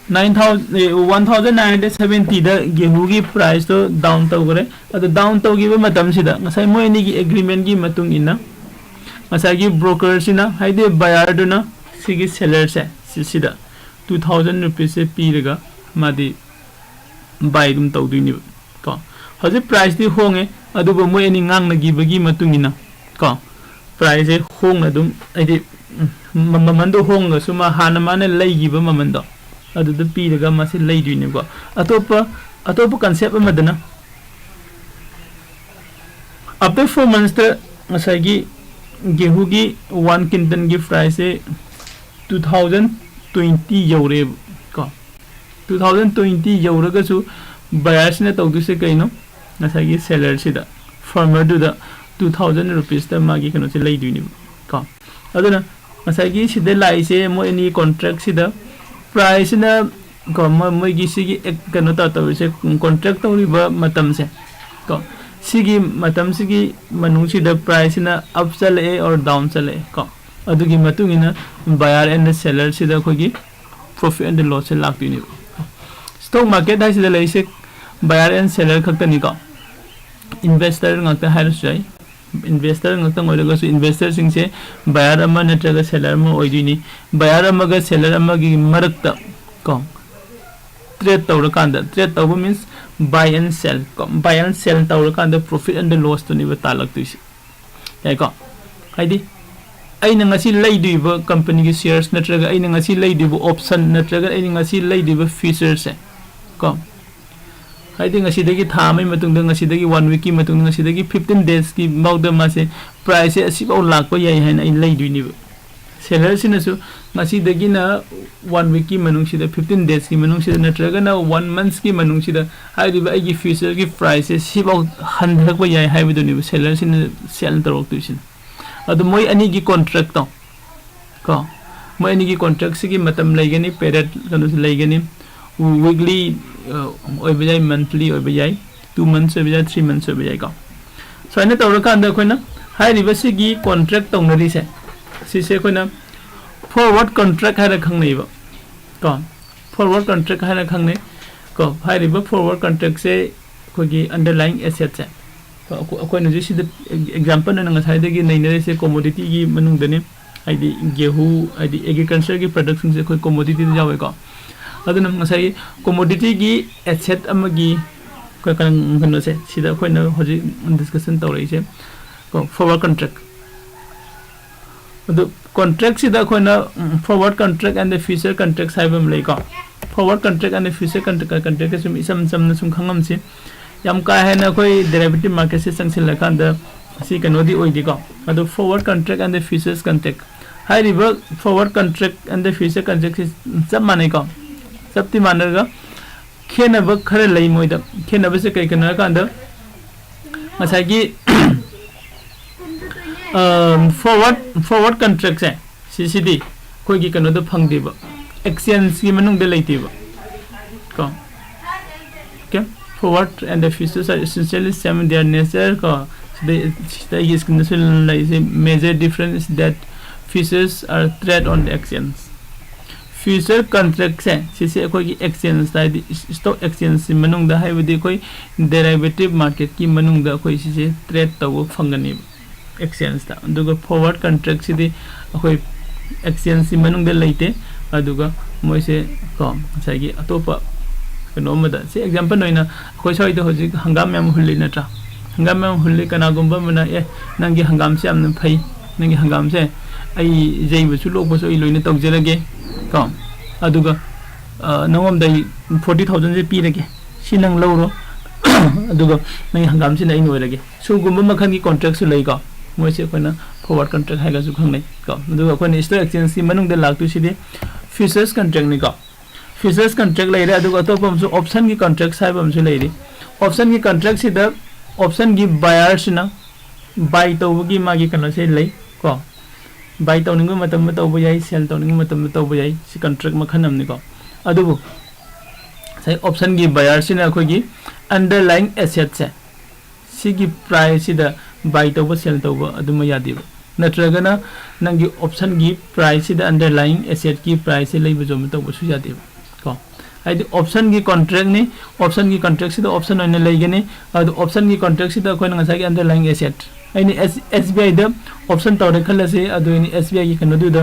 Nine thousand, one thousand nine hundred seventy ꯗ ꯒꯦꯍꯨꯒꯤ price ꯇꯣ down ꯇꯧꯈ꯭ꯔꯦ꯫ ꯑꯗꯣ down ꯇꯧꯈꯤꯕ ꯃꯇꯝꯁꯤꯗ ꯉꯁꯥꯏ ꯃꯣꯏ ꯑꯅꯤꯒꯤ agreement ꯀꯤ ꯃꯇꯨꯡ ꯏꯟꯅ ꯉꯁꯥꯏꯒꯤ broker ꯁꯤꯅ, ꯍꯥꯏꯗꯤ buyer ꯗꯨꯅ ꯁꯤꯒꯤ seller ꯁꯦ ꯁꯤꯁꯤꯗ two thousand rupees ꯁꯦ ꯄꯤꯔꯒ ꯃꯥꯗꯤ buy ꯑꯗꯨꯝ ꯇꯧꯗꯣꯏꯅꯦꯕ ꯀꯣ꯫ ꯍꯧꯖꯤꯛ price ꯇꯤ ꯍꯣꯡꯉꯦ, ꯑꯗꯨꯕꯨ ꯃꯣꯏ ꯑꯅꯤ ꯉꯥꯡꯅꯈꯤꯕꯒꯤ ꯃꯇꯨꯡ ꯏꯟꯅ ꯀꯣ, ꯄ꯭ꯔꯥꯏꯁꯁꯦ ꯍꯣꯡꯅ ꯑꯗꯨꯝ, ꯍꯥꯏꯗꯤ, ꯎꯝ, ꯃ-, ꯃꯃꯟꯗꯣ ꯍꯣꯡꯉꯒꯁꯨ ꯃꯥ ꯍꯥꯟꯅ ꯃꯥꯅ ꯂꯩꯈꯤꯕ ꯃꯃꯟꯗꯣ ꯑꯗꯨꯗ ꯄꯤꯔꯒ ꯃꯥꯁꯦ ꯂꯩꯗꯣꯏꯅꯦꯕꯀꯣ꯫ ꯑꯇꯣꯞꯄ, ꯑꯇꯣꯞꯄ ꯀꯟꯁꯦꯞ ꯑꯃꯗꯅ, after four monthsꯇ ꯉꯁꯥꯏꯒꯤ ꯒꯦꯍꯨꯒꯤ ꯋꯥꯟ ꯀ꯭ꯋꯤꯟꯇꯜꯒꯤ ꯄ꯭ꯔꯥꯏꯁꯁꯦ two thousand twenty ꯌꯧꯔꯦꯕ ꯀꯣ꯫ Two thousand twenty ꯌꯧꯔꯒꯁꯨ ꯕꯌꯥꯔꯁꯤꯅ ꯇꯧꯗꯣꯏꯁꯦ ꯀꯩꯅꯣ? ꯉꯁꯥꯏꯒꯤ ꯁꯦꯂꯔꯁꯤꯗ, ꯐꯥꯔꯃꯔꯗꯨꯗ two thousand rupeesꯇ ꯃꯥꯒꯤ ꯀꯩꯅꯣꯁꯦ ꯂꯩꯗꯣꯏꯅꯦꯕ ꯀꯣ꯫ ꯑꯗꯨꯅ ꯉꯁꯥꯏꯒꯤ ꯁꯤꯗ ꯂꯥꯛꯏꯁꯦ ꯃꯣꯏ ꯑꯅꯤ ꯀꯣꯟꯇ꯭ꯔꯦꯛꯁꯤꯗ ꯄ꯭ꯔꯥꯏꯁꯁꯤꯅ ꯀꯣ, ꯃꯣꯏ, ꯃꯣꯏꯒꯤ ꯁꯤꯒꯤ ꯑꯦꯛ-, ꯀꯩꯅꯣ ꯇꯧ-, ꯇꯧꯔꯤꯁꯦ, ꯀꯣꯟꯇ꯭ꯔꯦꯛ ꯇꯧꯔꯤꯕ ꯃꯇꯝꯁꯦ ꯀꯣ, ꯁꯤꯒꯤ ꯃꯇꯝꯁꯤꯒꯤ ꯃꯅꯨꯡꯁꯤꯗ ꯄ꯭ꯔꯥꯏꯁꯁꯤꯅ ꯑꯞ ꯆꯠꯂꯛꯑꯦ or ꯗꯥꯎꯟ ꯆꯠꯂꯛꯑꯦ ꯀꯣ, ꯑꯗꯨꯒꯤ ꯃꯇꯨꯡ ꯏꯟꯅ buyer and sellerꯁꯤꯗ ꯑꯩꯈꯣꯏꯒꯤ profit and lossꯁꯦ ꯂꯥꯛꯇꯣꯏꯅꯦꯕ꯫ Stock market ꯍꯥꯏꯁꯤꯗ ꯂꯩꯔꯤꯁꯦ buyer and seller ꯈꯛꯇꯅꯤꯀꯣ, investor ꯉꯥꯛꯇ ꯍꯥꯏꯔꯁꯨ ꯌꯥꯏ꯫ Investor ꯉꯥꯛꯇꯪ ꯑꯣꯏꯔꯒꯁꯨ investorꯁꯤꯡꯁꯦ buyer ꯑꯃ ꯅꯠꯇ꯭ꯔꯒ seller ꯑꯃ ꯑꯣꯏꯗꯣꯏꯅꯤ꯫ Buyer ꯑꯃꯒ seller ꯑꯃꯒꯤ ꯃꯔꯛꯇ ꯀꯣ, ꯇ꯭ꯔꯦꯠ ꯇꯧꯔꯀꯥꯟꯗ, ꯇ꯭ꯔꯦꯠ ꯇꯧꯕ means buy and sell ꯀꯣ, buy and sell ꯇꯧꯔꯀꯥꯟꯗ profit and lossꯇꯨꯅꯦꯕ ꯇꯥꯜꯂꯛꯇꯣꯏꯁꯦ꯫ ꯌꯥꯏꯀꯣ? ꯍꯥꯏꯗꯤ ꯑꯩꯅ ꯉꯁꯤ ꯂꯩꯗꯣꯏꯕ ꯀꯝꯄꯅꯤꯒꯤ shares ꯅꯠꯇ꯭ꯔꯒ ꯑꯩꯅ ꯉꯁꯤ ꯂꯩꯗꯣꯏꯕ option ꯅꯠꯇ꯭ꯔꯒ ꯑꯩꯅ ꯉꯁꯤ ꯂꯩꯗꯣꯏꯕ futureꯁꯦ ꯀꯣ, ꯍꯥꯏꯗꯤ ꯉꯁꯤꯗꯒꯤ ꯊꯥ ꯑꯃꯒꯤ ꯃꯇꯨꯡꯗ, ꯉꯁꯤꯗꯒꯤ one weekꯀꯤ ꯃꯇꯨꯡꯗ, ꯉꯁꯤꯗꯒꯤ fifteen daysꯀꯤ ꯐꯥꯎꯗ ꯃꯥꯁꯦ priceꯁꯦ ꯑꯁꯤꯐꯥꯎ ꯂꯥꯛꯄ ꯌꯥꯏ ꯍꯥꯏꯅ ꯑꯩ ꯂꯩꯗꯣꯏꯅꯦꯕ꯫ Sellerꯁꯤꯅꯁꯨ ꯉꯁꯤꯗꯒꯤꯅ one weekꯀꯤ ꯃꯅꯨꯡꯁꯤꯗ, fifteen daysꯀꯤ ꯃꯅꯨꯡꯁꯤꯗ ꯅꯠꯇ꯭ꯔꯒꯅ one monthꯀꯤ ꯃꯅꯨꯡꯁꯤꯗ ꯍꯥꯏꯔꯤꯕ ꯑꯩꯒꯤ futureꯒꯤ priceꯁꯦ ꯁꯤꯐꯥꯎ ꯍꯟꯊꯔꯛꯄ ꯌꯥꯏ ꯍꯥꯏꯕꯗꯨꯅꯦꯕ sellerꯁꯤꯅ sell ꯇꯧꯔꯛꯇꯣꯏꯁꯤꯅ꯫ ꯑꯗꯨ ꯃꯣꯏ ꯑꯅꯤꯒꯤ contractꯇꯣ ꯀꯣ, ꯃꯣꯏ ꯑꯅꯤꯒꯤ contractꯁꯤꯒꯤ ꯃꯇꯝ ꯂꯩꯒꯅꯤ, period ꯀꯩꯅꯣꯁꯨ ꯂꯩꯒꯅꯤ, weekly ꯑꯣꯏꯕ ꯌꯥꯏ, monthly ꯑꯣꯏꯕ ꯌꯥꯏ, two months ꯑꯣꯏꯕ ꯌꯥꯏ, three months ꯑꯣꯏꯕ ꯌꯥꯏꯀꯣ꯫ ꯁꯨꯃꯥꯏꯅ ꯇꯧꯔꯀꯥꯟꯗ ꯑꯩꯈꯣꯏꯅ ꯍꯥꯏꯔꯤꯕ ꯁꯤꯒꯤ contract ꯇꯧꯅꯔꯤꯁꯦ, ꯁꯤꯁꯦ ꯑꯩꯈꯣꯏꯅ forward contract ꯍꯥꯏꯅ ꯈꯪꯅꯩꯕ ꯀꯣ꯫ Forward contract ꯍꯥꯏꯅ ꯈꯪꯅꯩ ꯀꯣ꯫ ꯍꯥꯏꯔꯤꯕ forward contractꯁꯦ ꯑꯩꯈꯣꯏꯒꯤ underlying assetꯁꯦ, ꯑꯩꯈꯣꯏꯅ ꯍꯧꯖꯤꯛ ꯁꯤꯗ example ꯑꯣꯏꯅ ꯉꯁꯥꯏꯗꯒꯤ ꯅꯩꯅꯔꯤꯁꯦ commodityꯒꯤ ꯃꯅꯨꯡꯗꯅꯤ꯫ ꯍꯥꯏꯗꯤ ꯒꯦꯍꯨ, ꯍꯥꯏꯗꯤ agricultureꯒꯤ productꯁꯤꯡꯁꯦ ꯑꯩꯈꯣꯏ commodityꯗ ꯌꯥꯎꯋꯦꯀꯣ꯫ ꯑꯗꯨꯅ ꯉꯁꯥꯏꯒꯤ commodityꯒꯤ asset ꯑꯃꯒꯤ ꯀ-, ꯀ-, ꯀꯩꯅꯣꯁꯦ, ꯁꯤꯗ ꯑꯩꯈꯣꯏꯅ ꯍꯧꯖꯤꯛ discussion ꯇꯧꯔꯛꯏꯁꯦ ꯀꯣ, forward contract꯫ ꯑꯗꯨ contract ꯁꯤꯗ ꯑꯩꯈꯣꯏꯅ forward contract and the future contracts ꯍꯥꯏꯕ ꯑꯃ ꯂꯩꯀꯣ꯫ Forward contract and the future contract ꯁꯨꯝ ꯏꯆꯝ ꯆꯝꯅ ꯁꯨꯝ ꯈꯪꯉꯝꯁꯤ꯫ ꯌꯥꯝ ꯀꯥ ꯍꯦꯟꯅ ꯑꯩꯈꯣꯏ derivative market ꯁꯦ ꯆꯪꯁꯤꯜꯂꯀꯥꯟꯗ ꯁꯤ ꯀꯩꯅꯣꯗꯤ ꯑꯣꯏꯗꯦꯀꯣ꯫ ꯑꯗꯨ forward contract and the futures contract ꯍꯥꯏꯔꯤꯕ forward contract and the future contract ꯁꯤ ꯆꯞ ꯃꯥꯟꯅꯩꯀꯣ꯫ ꯆꯞꯇꯤ ꯃꯥꯟꯅꯔꯒ ꯈꯦꯠꯅꯕ ꯈꯔ ꯂꯩ ꯃꯣꯏꯗ꯫ ꯈꯦꯠꯅꯕꯁꯦ ꯀꯩ ꯀꯩꯅꯣ ꯍꯥꯏꯀꯥꯟꯗ ꯉꯁꯥꯏꯒꯤ forward forward contract ꯁꯦ ꯁꯤꯁꯤꯗꯤ ꯑꯩꯈꯣꯏꯒꯤ ꯀꯩꯅꯣꯗ ꯐꯪꯗꯦꯕ, exchange ꯀꯤ ꯃꯅꯨꯡꯗ ꯂꯩꯇꯦꯕ ꯀꯣ꯫ Okay, forward and the futures are essentially same in their nature ꯀꯣ꯫ ꯁꯤꯗ ꯁꯤꯗ ꯑꯩꯒꯤ screen ꯗꯁꯨ ꯂꯩꯔꯤꯁꯦ, major difference is that futures are traded on the exchange꯫ Future contract ꯁꯦ ꯁꯤꯁꯦ ꯑꯩꯈꯣꯏꯒꯤ exchange ꯇ, ꯍꯥꯏꯗꯤ stock exchange ꯁꯤ ꯃꯅꯨꯡꯗ, ꯍꯥꯏꯕꯗꯤ ꯑꯩꯈꯣꯏ derivative market ꯀꯤ ꯃꯅꯨꯡꯗ ꯑꯩꯈꯣꯏ ꯁꯤꯁꯦ trade ꯇꯧꯕ ꯐꯪꯒꯅꯦꯕ exchange ꯇ꯫ ꯑꯗꯨꯒ forward contract ꯁꯤꯗꯤ ꯑꯩꯈꯣꯏ exchange ꯁꯤ ꯃꯅꯨꯡꯗ ꯂꯩꯇꯦ꯫ ꯑꯗꯨꯒ ꯃꯣꯏꯁꯦ ꯀꯣ ꯉꯁꯥꯏꯒꯤ ꯑꯇꯣꯞꯄ ꯀꯩꯅꯣ ꯑꯃꯗ, ꯁꯤ example ꯑꯣꯏꯅ ꯑꯩꯈꯣꯏ ꯁ꯭ꯋꯥꯏꯗ ꯍꯧꯖꯤꯛ ꯍꯪꯒꯥꯝ ꯃꯌꯥꯝ ꯍꯨꯜꯂꯤ ꯅꯠꯇ꯭ꯔꯥ? ꯍꯪꯒꯥꯝ ꯃꯌꯥꯝ ꯍꯨꯜꯂꯤ꯫ ꯀꯅꯥꯒꯨꯝꯕ ꯑꯃꯅ, "ꯑꯦ, ꯅꯪꯒꯤ ꯍꯪꯒꯥꯝꯁꯦ ꯌꯥꯝꯅ ꯐꯩ, ꯅꯪꯒꯤ ꯍꯪꯒꯥꯝꯁꯦ ꯑꯩ ꯌꯩꯕꯁꯨ ꯂꯣꯛꯄꯁꯨ ꯑꯩ ꯂꯣꯏꯅ ꯇꯧꯖꯔꯒꯦ" ꯀꯣ꯫ ꯑꯗꯨꯒ ꯑ, ꯅꯉꯣꯟꯗ ꯑꯩ forty thousand ꯁꯦ ꯄꯤꯔꯒꯦ, ꯁꯤ ꯅꯪ ꯂꯧꯔꯣ꯫ ꯑꯗꯨꯒ ꯅꯪꯒꯤ ꯍꯪꯒꯥꯝꯁꯤꯅ ꯑꯩ ꯅꯣꯏꯔꯒꯦ꯫ ꯁꯤꯒꯨꯝꯕ ꯃꯈꯜꯒꯤ contract ꯁꯨ ꯂꯩꯀꯣ꯫ ꯃꯣꯏꯁꯦ ꯑꯩꯈꯣꯏꯅ forward contract ꯍꯥꯏꯔꯒꯁꯨ ꯈꯪꯅꯩ ꯀꯣ꯫ ꯑꯗꯨꯒ ꯑꯩꯈꯣꯏꯅ stock exchange ꯀꯤ ꯃꯅꯨꯡꯗ ꯂꯥꯛꯇꯣꯏꯁꯤꯗꯤ futures contract ꯅꯤꯀꯣ꯫ Futures contract ꯂꯩꯔꯦ, ꯑꯗꯨꯒ ꯑꯇꯣꯞꯄ ꯑꯃꯁꯨ option ꯒꯤ contract ꯍꯥꯏꯕ ꯑꯃꯁꯨ ꯂꯩꯔꯤ꯫ Option ꯒꯤ contract ꯁꯤꯗ option ꯒꯤ buyer ꯁꯤꯅ buy ꯇꯧꯕꯒꯤ ꯃꯥꯒꯤ ꯀꯩꯅꯣꯁꯦ ꯂꯩ ꯀꯣ꯫ Buy ꯇꯧꯅꯤꯡꯕ ꯃꯇꯝꯗ ꯇꯧꯕ ꯌꯥꯏ, sell ꯇꯧꯅꯤꯡꯕ ꯃꯇꯝꯗ ꯇꯧꯕ ꯌꯥꯏ꯫ ꯁꯤ contract ꯃꯈꯜ ꯑꯃꯅꯤꯀꯣ꯫ ꯑꯗꯨꯕꯨ ꯉꯁꯥꯏ option ꯒꯤ buyer ꯁꯤꯅ ꯑꯩꯈꯣꯏꯒꯤ underlying asset ꯁꯦ, ꯁꯤꯒꯤ price ꯁꯤꯗ buy ꯇꯧꯕ, sell ꯇꯧꯕ ꯑꯗꯨꯃ ꯌꯥꯗꯦꯕ꯫ ꯅꯠꯇ꯭ꯔꯒꯅ ꯅꯪꯒꯤ option ꯒꯤ price ꯁꯤꯗ underlying asset ꯀꯤ price ꯁꯦ ꯂꯩꯕ ꯌꯣꯟꯕ ꯇꯧꯕꯁꯨ ꯌꯥꯗꯦꯕ ꯀꯣ꯫ ꯍꯥꯏꯗꯤ option ꯒꯤ contract ꯅꯤ, option ꯒꯤ contract ꯁꯤꯗ option ꯑꯣꯏꯅ ꯂꯩꯒꯅꯤ꯫ ꯑꯗꯨ option ꯒꯤ contract ꯁꯤꯗ ꯑꯩꯈꯣꯏꯅ ꯉꯁꯥꯏꯒꯤ underlying asset, ꯑꯩꯅ S-, S B I the option ꯇꯧꯔꯦ ꯈꯜꯂꯁꯤ, ꯑꯗꯨ ꯑꯩꯅ S B I ꯒꯤ ꯀꯩꯅꯣꯗꯨꯗ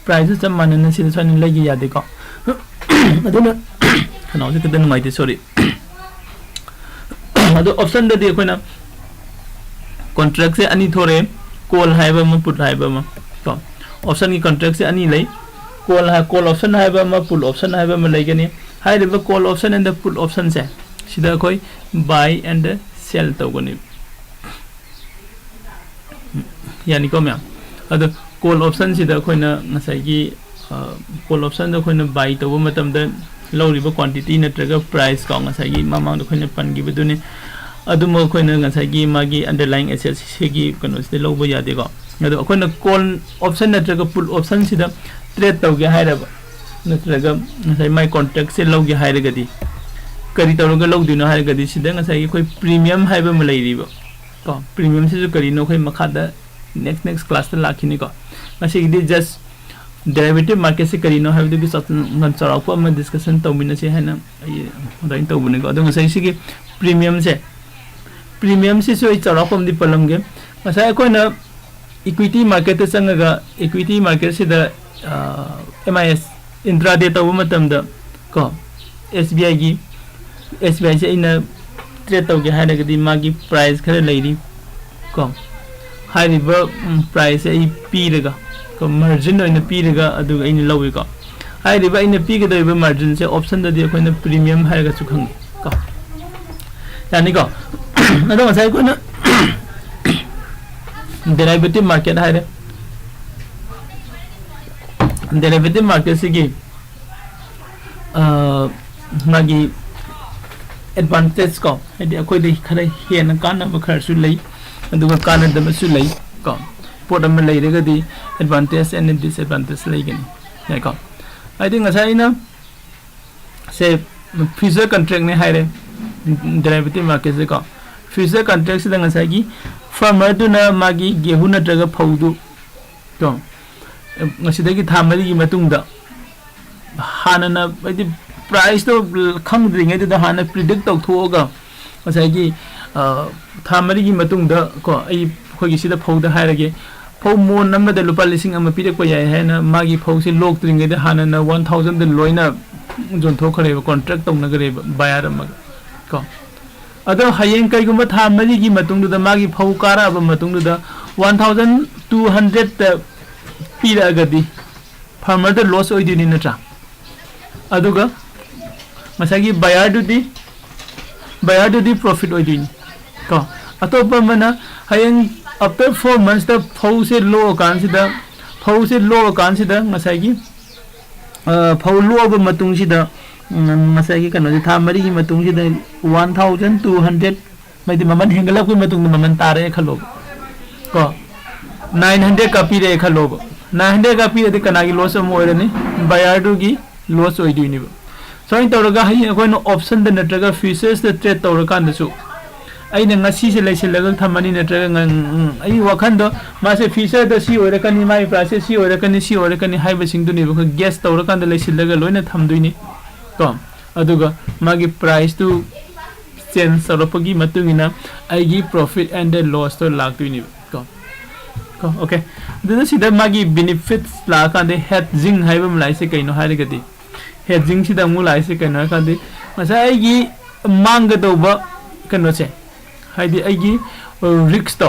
price ꯁꯨ ꯆꯞ ꯃꯥꯟꯅꯅ ꯁꯤꯗ ꯁꯨꯃꯥꯏꯅ ꯂꯩꯒꯦ ꯌꯥꯗꯦꯀꯣ꯫ ꯑꯗꯨꯅ ꯈꯅꯥꯎꯁꯦ ꯈꯤꯇꯪ ꯅꯨꯡꯉꯥꯏꯇꯦ, sorry꯫ ꯑꯗꯣ option ꯗꯗꯤ ꯑꯩꯈꯣꯏꯅ contract ꯁꯦ ꯑꯅꯤ ꯊꯣꯔꯛꯑꯦ, call ꯍꯥꯏꯕ ꯑꯃ, put ꯍꯥꯏꯕ ꯑꯃ ꯀꯣ꯫ ꯑꯣꯞꯁꯟꯒꯤ ꯀꯣꯟꯇ꯭ꯔꯦꯛꯁꯦ ꯑꯅꯤ ꯂꯩ꯫ ꯀꯣꯜ ꯍꯥꯏ, ꯀꯣꯜ ꯑꯣꯞꯁꯟ ꯍꯥꯏꯕ ꯑꯃ, ꯄꯨꯜ ꯑꯣꯞꯁꯟ ꯍꯥꯏꯕ ꯑꯃ ꯂꯩꯒꯅꯤ꯫ ꯍꯥꯏꯔꯤꯕ call option and put optionꯁꯦ ꯁꯤꯗ ꯑꯩꯈꯣꯏ buy and sell ꯇꯧꯒꯅꯤ꯫ ꯌꯥꯅꯤꯀꯣ ꯃꯌꯥꯝ? ꯑꯗꯣ ꯀꯣꯜ ꯑꯣꯞꯁꯟꯁꯤꯗ ꯑꯩꯈꯣꯏꯅ ꯉꯁꯥꯏꯒꯤ ꯀꯣꯜ ꯑꯣꯞꯁꯟꯗ ꯑꯩꯈꯣꯏꯅ ꯕꯥꯏ ꯇꯧꯕ ꯃꯇꯝꯗ ꯂꯧꯔꯤꯕ ꯀ꯭ꯋꯥꯟꯇꯤꯇꯤ ꯅꯠꯇ꯭ꯔꯒ ꯄ꯭ꯔꯥꯏꯁ ꯀꯣ, ꯉꯁꯥꯏꯒꯤ ꯃꯃꯥꯡꯗ ꯑꯩꯈꯣꯏꯅ ꯄꯟꯈꯤꯕꯗꯨꯅꯤ, ꯑꯗꯨꯃꯛ ꯑꯩꯈꯣꯏꯅ ꯉꯁꯥꯏꯒꯤ ꯃꯥꯒꯤ underlying assets ꯁꯤꯒꯤ ꯀꯩꯅꯣꯁꯤꯗ ꯂꯧꯕ ꯌꯥꯗꯦꯀꯣ꯫ ꯑꯗꯣ ꯑꯩꯈꯣꯏꯅ ꯀꯣꯜ ꯑꯣꯞꯁꯟ ꯅꯠꯇ꯭ꯔꯒ ꯄꯨꯜ ꯑꯣꯞꯁꯟꯁꯤꯗ ꯇ꯭ꯔꯦꯠ ꯇꯧꯒꯦ ꯍꯥꯏꯔꯕ, ꯅꯠꯇ꯭ꯔꯒ ꯉꯁꯥꯏ ꯃꯥꯏ ꯀꯣꯟꯇ꯭ꯔꯦꯛꯁꯦ ꯂꯧꯒꯦ ꯍꯥꯏꯔꯒꯗꯤ ꯀꯔꯤ ꯇꯧꯔꯒ ꯂꯧꯗꯣꯏꯅꯣ ꯍꯥꯏꯔꯒꯗꯤ, ꯁꯤꯗ ꯉꯁꯥꯏꯒꯤ ꯑꯩꯈꯣꯏ ꯄ꯭ꯔꯤꯃꯤꯌꯝ ꯍꯥꯏꯕ ꯑꯃ ꯂꯩꯔꯤꯕ ꯀꯣ, ꯄ꯭ꯔꯤꯃꯤꯌꯝꯁꯤꯁꯨ ꯀꯔꯤꯅꯣ ꯑꯩꯈꯣꯏ ꯃꯈꯥꯗ next next classꯇ ꯂꯥꯛꯈꯤꯅꯤꯀꯣ꯫ ꯉꯁꯤꯒꯤꯗꯤ just derivative marketꯁꯦ ꯀꯔꯤꯅꯣ ꯍꯥꯏꯕꯗꯨꯒꯤ ꯆꯥꯎ-, ꯆꯥꯎꯔꯥꯛꯄ ꯑꯃ discussion ꯇꯧꯃꯤꯟꯅꯁꯦ ꯍꯥꯏꯅ ꯑꯩ ꯑꯗꯨꯃꯥꯏꯅ ꯇꯧꯕꯅꯤꯀꯣ꯫ ꯑꯗꯣ ꯉꯁꯥꯏ ꯁꯤꯒꯤ ꯄ꯭ꯔꯤꯃꯤꯌꯝꯁꯦ, ꯄ꯭ꯔꯤꯃꯤꯌꯝꯁꯤꯁꯨ ꯑꯩ ꯆꯥꯎꯔꯥꯛꯄ ꯑꯃꯗꯤ ꯄꯜꯂꯝꯒꯦ꯫ ꯉꯁꯥꯏ ꯑꯩꯈꯣꯏꯅ equity marketꯇ ꯆꯪꯉꯒ equity marketꯁꯤꯗ, ah, M I S intraday ꯇꯧꯕ ꯃꯇꯝꯗ ꯀꯣ, S B Iꯒꯤ, S B Iꯁꯦ ꯑꯩꯅ ꯇ꯭ꯔꯦꯠ ꯇꯧꯒꯦ ꯍꯥꯏꯔꯒꯗꯤ ꯃꯥꯒꯤ ꯄ꯭ꯔꯥꯏꯁ ꯈꯔ ꯂꯩꯔꯤ ꯀꯣ꯫ ꯍꯥꯏꯔꯤꯕ, ꯎꯝ, ꯄ꯭ꯔꯥꯏꯁꯁꯦ ꯑꯩ ꯄꯤꯔꯒ ꯀꯣ, ꯃꯥꯔꯖꯤꯟ ꯑꯣꯏꯅ ꯄꯤꯔꯒ ꯑꯗꯨꯒ ꯑꯩꯅ ꯂꯧꯏꯀꯣ꯫ ꯍꯥꯏꯔꯤꯕ ꯑꯩꯅ ꯄꯤꯒꯗꯧꯔꯤꯕ ꯃꯥꯔꯖꯤꯟꯁꯦ ꯑꯣꯞꯁꯟꯗꯗꯤ ꯑꯩꯈꯣꯏꯅ ꯄ꯭ꯔꯤꯃꯤꯌꯝ ꯍꯥꯏꯔꯒꯁꯨ ꯈꯪꯅꯩ ꯀꯣ꯫ ꯌꯥꯅꯤꯀꯣ? ꯑꯗꯣ ꯉꯁꯥꯏ ꯑꯩꯈꯣꯏꯅ derivative market ꯍꯥꯏꯔꯦ꯫ Derivative marketꯁꯤꯒꯤ, ꯑ, ꯃꯥꯒꯤ advantage ꯀꯣ, ꯍꯥꯏꯗꯤ ꯑꯩꯈꯣꯏꯗ ꯈꯔ ꯍꯦꯟꯅ ꯀꯥꯟꯅꯕ ꯈꯔꯁꯨ ꯂꯩ, ꯑꯗꯨꯒ ꯀꯥꯟꯅꯗꯕꯁꯨ ꯂꯩ ꯀꯣ꯫ ꯄꯣꯠ ꯑꯃ ꯂꯩꯔꯒꯗꯤ advantage and disadvantage ꯂꯩꯒꯅꯤ, ꯌꯥꯏꯀꯣ? ꯍꯥꯏꯗꯤ ꯉꯁꯥꯏ ꯑꯩꯅ ꯁꯦ future contractꯅꯦ ꯍꯥꯏꯔꯦ, derivative marketꯁꯦ ꯀꯣ꯫ Future contractꯁꯤꯗ ꯉꯁꯥꯏꯒꯤ farmerꯗꯨꯅ ꯃꯥꯒꯤ ꯒꯦꯍꯨ ꯅꯠꯇ꯭ꯔꯒ ꯐꯧꯗꯨ ꯀꯣ, ꯉꯁꯤꯗꯒꯤ ꯊꯥ ꯃꯔꯤꯒꯤ ꯃꯇꯨꯡꯗ ꯍꯥꯟꯅꯅ, ꯍꯥꯏꯗꯤ, ꯄ꯭ꯔꯥꯏꯁꯇꯣ ꯈꯪꯗ꯭ꯔꯤꯉꯩꯗꯨꯗ ꯍꯥꯟꯅ predict ꯇꯧꯊꯣꯛꯑꯒ ꯉꯁꯥꯏꯒꯤ, ꯑ, ꯊꯥ ꯃꯔꯤꯒꯤ ꯃꯇꯨꯡꯗ ꯀꯣ, ꯑꯩ ꯑꯩꯈꯣꯏꯒꯤ ꯁꯤꯗ ꯐꯧꯗ ꯍꯥꯏꯔꯒꯦ, ꯐꯧ ꯃꯣꯟ ꯑꯃꯗ ꯂꯨꯄꯥ ꯂꯤꯁꯤꯡ ꯑꯃ ꯄꯤꯔꯛꯄ ꯌꯥꯏ ꯍꯥꯏꯅ ꯃꯥꯒꯤ ꯐꯧꯁꯦ ꯂꯣꯛꯇ꯭ꯔꯤꯉꯩꯗ ꯍꯥꯟꯅꯅ one thousandꯗ ꯂꯣꯏꯅ ꯌꯣꯟꯊꯣꯛꯈ꯭ꯔꯦꯕ, contract ꯇꯧꯅꯈ꯭ꯔꯦꯕ buyer ꯑꯃꯒ ꯀꯣ꯫ ꯑꯗꯣ ꯍꯌꯦꯡ ꯀꯩꯒꯨꯝꯕ ꯊꯥ ꯃꯔꯤꯒꯤ ꯃꯇꯨꯡꯗꯨꯗ ꯃꯥꯒꯤ ꯐꯧ ꯀꯥꯔꯛꯑꯕ ꯃꯇꯨꯡꯗꯨꯗ one thousand two hundredꯇ ꯄꯤꯔꯛꯑꯒꯗꯤ farmerꯗ loss ꯑꯣꯏꯗꯣꯏꯅꯤ ꯅꯠꯇ꯭ꯔꯥ? ꯑꯗꯨꯒ ꯉꯁꯥꯏꯒꯤ buyerꯗꯨꯗꯤ buyerꯗꯨꯗꯤ profit ꯑꯣꯏꯗꯣꯏꯅꯤ ꯀꯣ꯫ ꯑꯇꯣꯞꯄ ꯑꯃꯅ ꯍꯌꯦꯡ after four monthsꯇ ꯐꯧꯁꯦ ꯂꯣꯛꯑꯀꯥꯟꯁꯤꯗ ꯐꯧꯁꯦ ꯂꯣꯛꯑꯀꯥꯟꯁꯤꯗ ꯉꯁꯥꯏꯒꯤ ꯑ, ꯐꯧ ꯂꯣꯛꯑꯕ ꯃꯇꯨꯡꯁꯤꯗ ꯎꯝ, ꯉꯁꯥꯏꯒꯤ ꯀꯩꯅꯣꯁꯦ ꯊꯥ ꯃꯔꯤꯒꯤ ꯃꯇꯨꯡꯁꯤꯗ one thousand two hundred ꯍꯥꯏꯗꯤ ꯃꯃꯜ ꯍꯦꯟꯒꯠꯂꯛꯄꯒꯤ ꯃꯇꯨꯡꯗ ꯃꯃꯜ ꯇꯥꯔꯛꯑꯦ ꯈꯜꯂꯣꯕ ꯀꯣ꯫ Nine hundred ꯀꯥꯄꯤꯔꯛꯑꯦ ꯈꯜꯂꯣꯕ꯫ Nine hundred ꯀꯥꯄꯤꯔꯗꯤ ꯀꯅꯥꯒꯤ loss ꯑꯃ ꯑꯣꯏꯔꯅꯤ? Buyerꯗꯨꯒꯤ loss ꯑꯣꯏꯗꯣꯏꯅꯦꯕ꯫ ꯁꯨꯃꯥꯏꯅ ꯇꯧꯔꯒ ꯍꯌꯦꯡ ꯑꯩꯈꯣꯏꯅ optionꯗ ꯅꯠꯇ꯭ꯔꯒ futuresꯇ trade ꯇꯧꯔꯀꯥꯟꯗꯁꯨ ꯑꯩꯅ ꯉꯁꯤꯁꯦ ꯂꯩꯁꯤꯜꯂꯒ ꯊꯝꯃꯅꯤ ꯅꯠꯇ꯭ꯔꯒ ꯉ- ꯎꯝ, ꯑꯩ ꯋꯥꯈꯟꯗꯣ ꯃꯥꯁꯦ futureꯗ ꯁꯤ ꯑꯣꯏꯔꯛꯀꯅꯤ, ꯃꯥꯒꯤ priceꯁꯦ ꯁꯤ ꯑꯣꯏꯔꯛꯀꯅꯤ, ꯁꯤ ꯑꯣꯏꯔꯛꯀꯅꯤ ꯍꯥꯏꯕꯁꯤꯡꯗꯨꯅꯦꯕ ꯑꯩꯈꯣꯏ guess ꯇꯧꯔꯀꯥꯟꯗ ꯂꯩꯁꯤꯜꯂꯒ ꯂꯣꯏꯅ ꯊꯝꯗꯣꯏꯅꯤ ꯀꯣ꯫ ꯑꯗꯨꯒ ꯃꯥꯒꯤ priceꯇꯨ change ꯇꯧꯔꯛꯄꯒꯤ ꯃꯇꯨꯡ ꯏꯟꯅ ꯑꯩꯒꯤ profit and lossꯇꯣ ꯂꯥꯛꯇꯣꯏꯅꯦꯕ ꯀꯣ꯫ ꯀꯣ, okay꯫ ꯑꯗꯨꯅ ꯁꯤꯗ ꯃꯥꯒꯤ benefits ꯂꯥꯛꯑꯀꯥꯟꯗ hedging ꯍꯥꯏꯕ ꯑꯃ ꯂꯥꯛꯏꯁꯦ ꯀꯩꯅꯣ ꯍꯥꯏꯔꯒꯗꯤ, hedgingꯁꯤꯗ ꯑꯃꯨꯛ ꯂꯥꯛꯏꯁꯦ ꯀꯩꯅꯣ ꯍꯥꯏꯔꯀꯥꯟꯗ ꯉꯁꯥꯏ ꯑꯩꯒꯤ ꯃꯥꯡꯒꯗꯧꯕ ꯀꯩꯅꯣꯁꯦ, ꯍꯥꯏꯗꯤ ꯑꯩꯒꯤ riskꯇꯣ,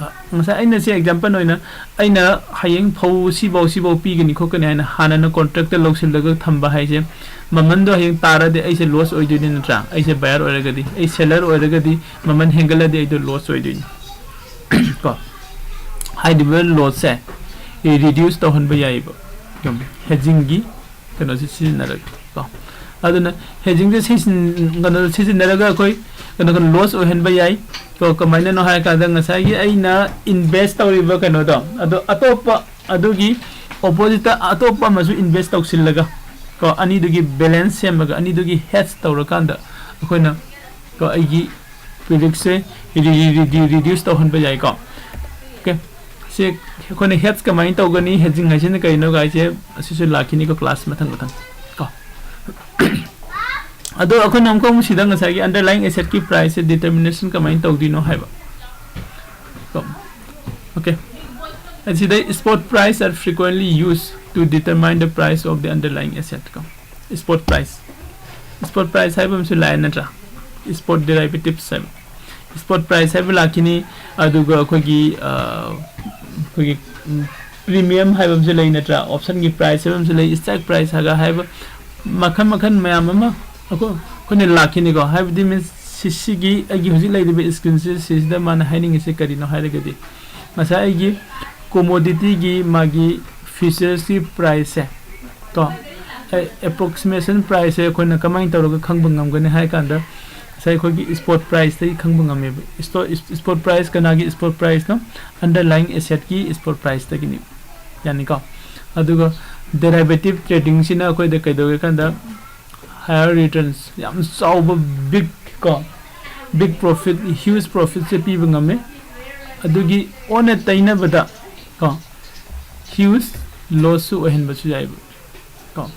ꯑ, ꯉꯁꯥꯏ ꯑꯩꯅ ꯁꯤ example ꯑꯣꯏꯅ ꯑꯩꯅ ꯍꯌꯦꯡ ꯐꯧ ꯁꯤꯐꯧ ꯁꯤꯐꯧ ꯄꯤꯒꯅꯤ ꯈꯣꯠꯀꯅꯤ ꯍꯥꯏꯅ ꯍꯥꯟꯅꯅ contractꯇ ꯂꯧꯁꯤꯜꯂꯒ ꯊꯝꯕ ꯍꯥꯏꯁꯦ, ꯃꯃꯟꯗꯣ ꯍꯌꯦꯡ ꯇꯥꯔꯗꯤ ꯑꯩꯁꯦ loss ꯑꯣꯏꯗꯣꯏꯅꯤ ꯅꯠꯇ꯭ꯔꯥ? ꯑꯩꯁꯦ buyer ꯑꯣꯏꯔꯒꯗꯤ, ꯑꯩ seller ꯑꯣꯏꯔꯒꯗꯤ ꯃꯃꯜ ꯍꯦꯟꯒꯠꯂꯗꯤ ꯑꯩꯗꯣ loss ꯑꯣꯏꯗꯣꯏꯅꯤ ꯀꯣ꯫ ꯍꯥꯏꯔꯤꯕ lossꯁꯦ reduce ꯇꯧꯍꯟꯕ ꯌꯥꯏꯑꯕ hedgingꯒꯤ ꯀꯩꯅꯣꯁꯦ ꯁꯤꯖꯤꯟꯅꯔꯒ ꯀꯣ꯫ ꯑꯗꯨꯅ hedgingꯁꯦ ꯁꯤꯖꯤꯟ- ꯀꯩꯅꯣ ꯁꯤꯖꯤꯟꯅꯔꯒ ꯑꯩꯈꯣꯏ ꯀꯩꯅꯣ ꯀꯩꯅꯣ loss ꯑꯣꯏꯍꯟꯕ ꯌꯥꯏ ꯀꯣ꯫ ꯀꯃꯥꯏꯅꯅꯣ ꯍꯥꯏꯔꯀꯥꯟꯗ ꯉꯁꯥꯏꯒꯤ ꯑꯩꯅ invest ꯇꯧꯔꯤꯕ ꯀꯩꯅꯣꯗꯣ ꯑꯗꯣ ꯑꯇꯣꯞꯄ ꯑꯗꯨꯒꯤ oppositeꯇ ꯑꯇꯣꯞꯄ ꯑꯃꯁꯨ invest ꯇꯧꯁꯤꯜꯂꯒ ꯀꯣ, ꯑꯅꯤꯗꯨꯒꯤ balance ꯁꯦꯝꯃꯒ ꯑꯅꯤꯗꯨꯒꯤ hedge ꯇꯧꯔꯀꯥꯟꯗ ꯑꯩꯈꯣꯏꯅ ꯀꯣ ꯑꯩꯒꯤ riskꯁꯦ reduce ꯇꯧꯍꯟꯕ ꯌꯥꯏꯀꯣ꯫ Okay꯫ ꯁꯤ ꯑꯩꯈꯣꯏꯅ hedge ꯀꯃꯥꯏꯅ ꯇꯧꯒꯅꯤ, hedging ꯍꯥꯏꯁꯤꯅ ꯀꯩꯅꯣ ꯍꯥꯏꯁꯦ ꯑꯁꯤꯁꯨ ꯂꯥꯛꯈꯤꯅꯤꯀꯣ class ꯃꯊꯪ ꯃꯊꯪ ꯀꯣ꯫ ꯑꯗꯣ ꯑꯩꯈꯣꯏꯅ ꯑꯃꯨꯛꯀ ꯑꯃꯨꯛ ꯁꯤꯗ ꯉꯁꯥꯏꯒꯤ underlying assetꯀꯤ priceꯁꯦ determination ꯀꯃꯥꯏꯅ ꯇꯧꯗꯣꯏꯅꯣ ꯍꯥꯏꯕ ꯀꯣ꯫ Okay꯫ ꯑꯁꯤꯗ spot price are frequently used to determine the price of the underlying asset ꯀꯣ꯫ Spot price, spot price ꯍꯥꯏꯕ ꯑꯃꯁꯨ ꯂꯥꯛꯑꯦ ꯅꯠꯇ꯭ꯔꯥ? Spot derivatives ꯍꯥꯏꯕ, spot price ꯍꯥꯏꯕ ꯂꯥꯛꯈꯤꯅꯤ꯫ ꯑꯗꯨꯒ ꯑꯩꯈꯣꯏꯒꯤ ꯑ, ꯑꯩꯈꯣꯏꯒꯤ ꯄ꯭ꯔꯤꯃꯤꯌꯝ ꯍꯥꯏꯕ ꯑꯃꯁꯨ ꯂꯩ ꯅꯠꯇ꯭ꯔꯥ, ꯑꯣꯞꯁꯟꯒꯤ ꯄ꯭ꯔꯥꯏꯁ ꯍꯥꯏꯕ ꯑꯃꯁꯨ ꯂꯩ, ꯁ꯭ꯇ꯭ꯔꯥꯏꯛ ꯄ꯭ꯔꯥꯏꯁ ꯍꯥꯏꯒ ꯍꯥꯏꯕ ꯃꯈꯜ ꯃꯈꯜ ꯃꯌꯥꯝ ꯑꯃ ꯑꯩꯈꯣꯏ ꯑꯩꯈꯣꯏꯅ ꯂꯥꯛꯈꯤꯅꯤꯀꯣ꯫ ꯍꯥꯏꯕꯗꯤ ꯃꯤꯟꯁ ꯁꯤꯁꯤꯒꯤ ꯑꯩꯒꯤ ꯍꯧꯖꯤꯛ ꯂꯩꯔꯤꯕ ꯁ꯭ꯀ꯭ꯔꯤꯟꯁꯦ ꯁꯤꯁꯤꯗ ꯃꯥꯅ ꯍꯥꯏꯅꯤꯡꯉꯤꯁꯦ ꯀꯔꯤꯅꯣ ꯍꯥꯏꯔꯒꯗꯤ, ꯉꯁꯥꯏ ꯑꯩꯒꯤ ꯀꯣꯃꯣꯗꯤꯇꯤꯒꯤ ꯃꯥꯒꯤ ꯐ꯭ꯌꯨꯆꯔꯁꯀꯤ ꯄ꯭ꯔꯥꯏꯁꯁꯦ ꯀꯣ, ꯑꯦꯄ꯭ꯔꯣꯛꯁꯤꯃꯦꯁꯟ ꯄ꯭ꯔꯥꯏꯁꯁꯦ ꯑꯩꯈꯣꯏꯅ ꯀꯃꯥꯏꯅ ꯇꯧꯔꯒ ꯈꯪꯕ ꯉꯝꯒꯅꯤ ꯍꯥꯏ ꯀꯥꯟꯗ, ꯉꯁꯥꯏ ꯑꯩꯈꯣꯏꯒꯤ ꯁ꯭ꯄꯣꯠ ꯄ꯭ꯔꯥꯏꯁꯇꯒꯤ ꯈꯪꯕ ꯉꯝꯃꯦꯕ꯫ ꯁ꯭ꯄꯣꯠ ꯄ꯭ꯔꯥꯏꯁ ꯀꯅꯥꯒꯤ ꯁ꯭ꯄꯣꯠ ꯄ꯭ꯔꯥꯏꯁꯅꯣ? ꯑꯟꯗꯔꯂꯥꯏꯡ ꯑꯦꯁꯦꯠꯀꯤ ꯁ꯭ꯄꯣꯠ ꯄ꯭ꯔꯥꯏꯁꯇꯒꯤꯅꯤ, ꯌꯥꯅꯤꯀꯣ꯫ ꯑꯗꯨꯒ ꯗꯦꯔꯥꯏꯕꯦꯇꯤꯞ ꯇ꯭ꯔꯦꯗꯤꯡꯁꯤꯅ ꯑꯩꯈꯣꯏꯗ ꯀꯩꯗꯧꯒꯦ ꯀꯥꯟꯗ, ꯍꯥꯏꯌꯔ ꯔꯤꯇꯔꯟꯁ, ꯌꯥꯝ ꯆꯥꯎꯕ ꯕꯤꯛ ꯀꯣ, ꯕꯤꯛ ꯄ꯭ꯔꯣꯐꯤꯠ, ꯍ꯭ꯌꯨꯖ ꯄ꯭ꯔꯣꯐꯤꯠꯁꯦ ꯄꯤꯕ ꯉꯝꯃꯦ꯫ ꯑꯗꯨꯒꯤ ꯑꯣꯟꯅ ꯇꯩꯅꯕꯗ ꯀꯣ, ꯍ꯭ꯌꯨꯖ ꯂꯣꯁꯁꯨ ꯑꯣꯏꯍꯟꯕꯁꯨ ꯌꯥꯏꯕ ꯀꯣ꯫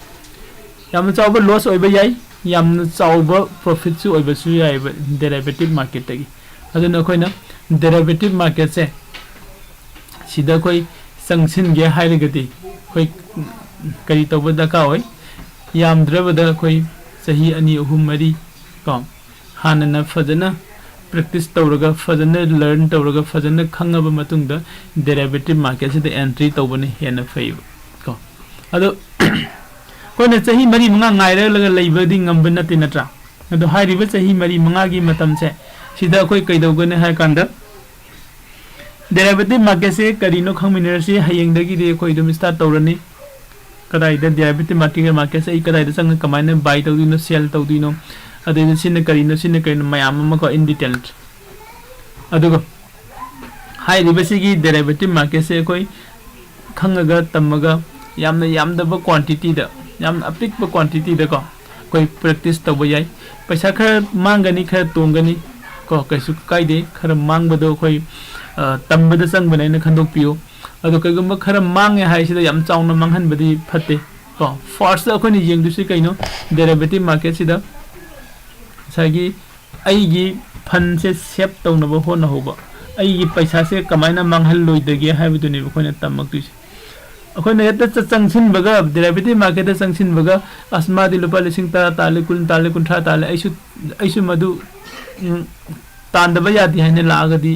ꯌꯥꯝꯅ ꯆꯥꯎꯕ ꯂꯣꯁ ꯑꯣꯏꯕ ꯌꯥꯏ, ꯌꯥꯝꯅ ꯆꯥꯎꯕ ꯄ꯭ꯔꯣꯐꯤꯠꯁꯨ ꯑꯣꯏꯕꯁꯨ ꯌꯥꯏꯕ ꯗꯦꯔꯥꯏꯕꯦꯇꯤꯞ ꯃꯥꯔꯀꯦꯠꯇꯒꯤ꯫ ꯑꯗꯨꯅ ꯑꯩꯈꯣꯏꯅ ꯗꯦꯔꯥꯏꯕꯦꯇꯤꯞ ꯃꯥꯔꯀꯦꯠꯁꯦ ꯁꯤꯗ ꯑꯩꯈꯣꯏ ꯆꯪꯁꯤꯟꯒꯦ ꯍꯥꯏꯔꯒꯗꯤ ꯑꯩꯈꯣꯏ ꯀꯔꯤ ꯇꯧꯕ ꯗꯔꯀꯥꯔ ꯑꯣꯏ? ꯌꯥꯝꯗ꯭ꯔꯕꯗ ꯑꯩꯈꯣꯏ ꯆꯍꯤ ꯑꯅꯤ, ꯑꯍꯨꯝ, ꯃꯔꯤ ꯀꯣ, ꯍꯥꯟꯅꯅ ꯐꯖꯅ ꯄ꯭ꯔꯦꯛꯇꯤꯁ ꯇꯧꯔꯒ, ꯐꯖꯅ ꯂꯔꯟ ꯇꯧꯔꯒ, ꯐꯖꯅ ꯈꯪꯉꯕ ꯃꯇꯨꯡꯗ ꯗꯦꯔꯥꯏꯕꯦꯇꯤꯞ ꯃꯥꯔꯀꯦꯠꯁꯤꯗ ꯑꯦꯟꯇ꯭ꯔꯤ ꯇꯧꯕꯅ ꯍꯦꯟꯅ ꯐꯩꯕ ꯀꯣ꯫ ꯑꯗꯣ ꯑꯩꯈꯣꯏꯅ ꯆꯍꯤ ꯃꯔꯤ ꯃꯉꯥ ꯉꯥꯏꯔꯒ ꯂꯩꯕꯗꯤ ꯉꯝꯕ ꯅꯠꯇꯦ, ꯅꯠꯇ꯭ꯔꯥ? ꯑꯗꯣ ꯍꯥꯏꯔꯤꯕ ꯆꯍꯤ ꯃꯔꯤ ꯃꯉꯥꯒꯤ ꯃꯇꯝꯁꯦ ꯁꯤꯗ ꯑꯩꯈꯣꯏ ꯀꯩꯗꯧꯒꯅꯤ ꯍꯥꯏ ꯀꯥꯟꯗ, ꯗꯦꯔꯥꯏꯕꯦꯇꯤꯞ ꯃꯥꯔꯀꯦꯠꯁꯦ ꯀꯔꯤꯅꯣ ꯈꯪꯃꯤꯟꯅꯔꯁꯤ꯫ ꯍꯌꯦꯡꯗꯒꯤꯗꯤ ꯑꯩꯈꯣꯏ ꯑꯗꯨꯝ ꯁ꯭ꯇꯥꯔꯠ ꯇꯧꯔꯅꯤ꯫ ꯀꯗꯥꯏꯗ ꯗꯦꯔꯥꯏꯕꯦꯇꯤꯞ ꯃꯥꯔꯀꯦꯠ, ꯃꯥꯔꯀꯦꯠꯁꯦ ꯑꯩ ꯀꯗꯥꯏꯗ ꯆꯪꯉꯒ ꯀꯃꯥꯏꯅ ꯕꯥꯏ ꯇꯧꯗꯣꯏꯅꯣ, ꯁꯦꯜ ꯇꯧꯗꯣꯏꯅꯣ, ꯑꯗꯩꯗ ꯁꯤꯅ ꯀꯔꯤꯅꯣ, ꯁꯤꯅ ꯀꯔꯤꯅꯣ, ꯃꯌꯥꯝ ꯑꯃꯀꯣ, ꯏꯟ ꯗꯤꯇꯦꯜ꯫ ꯑꯗꯨꯒ ꯍꯥꯏꯔꯤꯕꯁꯤꯒꯤ ꯗꯦꯔꯥꯏꯕꯦꯇꯤꯞ ꯃꯥꯔꯀꯦꯠꯁꯦ ꯑꯩꯈꯣꯏ ꯈꯪꯉꯒ ꯇꯝꯃꯒ, ꯌꯥꯝꯅ ꯌꯥꯝꯗꯕ ꯀ꯭ꯋꯥꯟꯇꯤꯇꯤꯗ, ꯌꯥꯝꯅ ꯑꯄꯤꯛꯄ ꯀ꯭ꯋꯥꯟꯇꯤꯇꯤꯗꯀꯣ ꯑꯩꯈꯣꯏ ꯄ꯭ꯔꯦꯛꯇꯤꯁ ꯇꯧꯕ ꯌꯥꯏ꯫ ꯄꯩꯁꯥ ꯈꯔ ꯃꯥꯡꯒꯅꯤ, ꯈꯔ ꯇꯣꯡꯒꯅꯤ ꯀꯣ, ꯀꯩꯁꯨ ꯀꯥꯏꯗꯦ꯫ ꯈꯔ ꯃꯥꯡꯕꯗꯣ ꯑꯩꯈꯣꯏ, ꯑ, ꯇꯝꯕꯗ ꯆꯪꯕꯅꯦ ꯍꯥꯏꯅ ꯈꯟꯗꯣꯛꯄꯤꯌꯨ꯫ ꯑꯗꯣ ꯀꯩꯒꯨꯝꯕ ꯈꯔ ꯃꯥꯡꯉꯦ ꯍꯥꯏꯁꯤꯗ ꯌꯥꯝ ꯆꯥꯎꯅ ꯃꯥꯡꯍꯟꯕꯗꯤ ꯐꯠꯇꯦ ꯀꯣ꯫ ꯐꯥꯔꯁꯇ ꯑꯩꯈꯣꯏꯅ ꯌꯦꯡꯗꯣꯏꯁꯤ ꯀꯩꯅꯣ? ꯗꯦꯔꯥꯏꯕꯦꯇꯤꯞ ꯃꯥꯔꯀꯦꯠꯁꯤꯗ ꯉꯁꯥꯏꯒꯤ ꯑꯩꯒꯤ ꯐꯟꯁꯦ ꯁꯦꯞ ꯇꯧꯅꯕ ꯍꯣꯠꯅꯍꯧꯕ, ꯑꯩꯒꯤ ꯄꯩꯁꯥꯁꯦ ꯀꯃꯥꯏꯅ ꯃꯥꯡꯍꯜꯂꯣꯏꯗꯒꯦ ꯍꯥꯏꯕꯗꯨꯅꯦꯕ ꯑꯩꯈꯣꯏꯅ ꯇꯝꯃꯛꯇꯣꯏꯁꯦ꯫ ꯑꯩꯈꯣꯏꯅ ꯍꯦꯛꯇ ꯆ-, ꯆꯪꯁꯤꯟꯕꯒ, ꯗꯦꯔꯥꯏꯕꯦꯇꯤꯞ ꯃꯥꯔꯀꯦꯠꯇ ꯆꯪꯁꯤꯟꯕꯒ, "ꯑꯁ, ꯃꯥꯗꯤ ꯂꯨꯄꯥ ꯂꯤꯁꯤꯡ ꯇꯔꯥ ꯇꯥꯜꯂꯦ, ꯀꯨꯟ ꯇꯥꯜꯂꯦ, ꯀꯨꯟꯊ꯭ꯔꯥ ꯇꯥꯜꯂꯦ, ꯑꯩꯁꯨ, ꯑꯩꯁꯨ ꯃꯗꯨ, ꯎꯝ, ꯇꯥꯟꯗꯕ ꯌꯥꯗꯦ" ꯍꯥꯏꯅ ꯂꯥꯛꯑꯒꯗꯤ,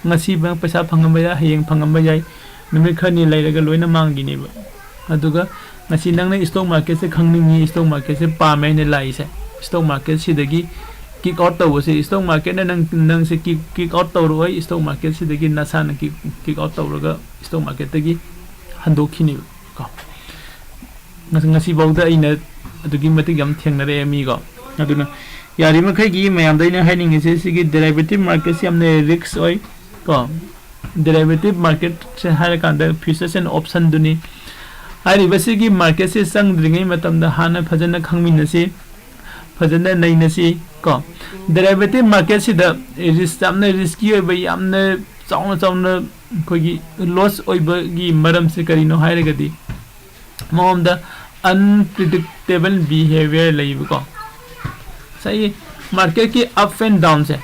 ꯉꯁꯤ ꯅꯪ ꯄꯩꯁꯥ ꯐꯪꯉꯝꯕ ꯌꯥꯏ, ꯍꯌꯦꯡ ꯐꯪꯉꯝꯕ ꯌꯥꯏ, ꯅꯨꯃꯤꯠ ꯈꯔꯅꯤ ꯂꯩꯔꯒ ꯂꯣꯏꯅ ꯃꯥꯡꯈꯤꯅꯦꯕ꯫ ꯑꯗꯨꯒ ꯉꯁꯤ ꯅꯪꯅ stock marketꯁꯦ ꯈꯪꯅꯤꯡꯉꯤ, stock marketꯁꯦ ꯄꯥꯝꯃꯦ ꯍꯥꯏꯅ ꯂꯥꯛꯏꯁꯦ, stock marketꯁꯤꯗꯒꯤ kick out ꯇꯧꯕꯁꯦ, stock marketꯅ ꯅꯪ, ꯅꯪꯁꯦ kick, kick out ꯇꯧꯔꯛꯑꯣꯏ, stock marketꯁꯤꯗꯒꯤ ꯅꯁꯥꯅ kick, kick out ꯇꯧꯔꯒ stock marketꯇꯒꯤ ꯍꯟꯗꯣꯛꯈꯤꯅꯦꯕ ꯀꯣ꯫ ꯉꯁ-, ꯉꯁꯤꯐꯥꯎꯗ ꯑꯩꯅ ꯑꯗꯨꯛꯀꯤ ꯃꯇꯤꯛ ꯌꯥꯝ ꯊꯦꯡꯅꯔꯛꯑꯦ ꯃꯤꯀꯣ꯫ ꯑꯗꯨꯅ ꯌꯥꯔꯤꯃꯈꯩꯒꯤ ꯃꯌꯥꯝꯗ ꯑꯩꯅ ꯍꯥꯏꯅꯤꯡꯉꯤꯁꯦ, ꯁꯤꯒꯤ derivative marketꯁꯤ ꯌꯥꯝꯅ risk ꯑꯣꯏ ꯀꯣ꯫ Derivative marketꯁꯦ ꯍꯥꯏꯔꯀꯥꯟꯗ futures and optionꯗꯨꯅꯤ꯫ ꯍꯥꯏꯔꯤꯕꯁꯤꯒꯤ marketꯁꯦ ꯆꯪꯗ꯭ꯔꯤꯉꯩ ꯃꯇꯝꯗ ꯍꯥꯟꯅ ꯐꯖꯅ ꯈꯪꯃꯤꯟꯅꯁꯤ, ꯐꯖꯅ ꯅꯩꯅꯁꯤ ꯀꯣ꯫ Derivative marketꯁꯤꯗ risk, ꯌꯥꯝꯅ risky ꯑꯣꯏꯕ, ꯌꯥꯝꯅ ꯆꯥꯎꯅ ꯆꯥꯎꯅ ꯑꯩꯈꯣꯏꯒꯤ loss ꯑꯣꯏꯕꯒꯤ ꯃꯔꯝꯁꯦ ꯀꯔꯤꯅꯣ ꯍꯥꯏꯔꯒꯗꯤ, ꯃꯉꯣꯟꯗ unpredictable behavior ꯂꯩꯕꯀꯣ꯫ ꯉꯁꯥꯏꯒꯤ marketꯀꯤ up and downꯁꯦ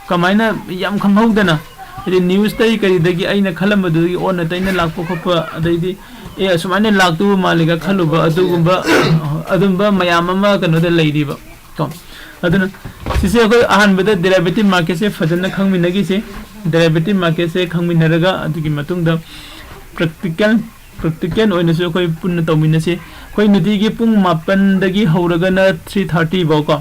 ꯀꯃꯥꯏꯅ ꯌꯥꯝ ꯈꯪꯍꯧꯗꯅ, ꯍꯥꯏꯗꯤ newsꯇꯒꯤ ꯀꯔꯤꯗꯒꯤ ꯑꯩꯅ ꯈꯜꯂꯝꯕꯗꯨꯗꯒꯤ ꯑꯣꯟꯅ ꯇꯩꯅ ꯂꯥꯛꯄ ꯈꯣꯠꯄ, ꯑꯗꯩꯗꯤ ꯑꯦ, ꯑꯁꯨꯃꯥꯏꯅ ꯂꯥꯛꯇꯧꯕ ꯃꯥꯜꯂꯤꯒ ꯈꯜꯂꯨꯕ, ꯑꯗꯨꯒꯨꯝꯕ, ꯑꯗꯨꯝꯕ ꯃꯌꯥꯝ ꯑꯃ ꯀꯩꯅꯣꯗ ꯂꯩꯔꯤꯕ ꯀꯣ꯫ ꯑꯗꯨꯅ ꯁꯤꯁꯦ ꯑꯩꯈꯣꯏ ꯑꯍꯥꯟꯕꯗ derivative marketꯁꯦ ꯐꯖꯅ ꯈꯪꯃꯤꯟꯅꯈꯤꯁꯤ꯫ Derivative marketꯁꯦ ꯈꯪꯃꯤꯟꯅꯔꯒ ꯑꯗꯨꯒꯤ ꯃꯇꯨꯡꯗ practical, practical ꯑꯣꯏꯅꯁꯨ ꯑꯩꯈꯣꯏ ꯄꯨꯟꯅ ꯇꯧꯃꯤꯟꯅꯁꯤ꯫ ꯑꯩꯈꯣꯏ ꯅꯨꯡꯇꯤꯒꯤ ꯄꯨꯡ ꯃꯥꯄꯟꯗꯒꯤ ꯍꯧꯔꯒꯅ three thirty ꯐꯥꯎꯀꯣ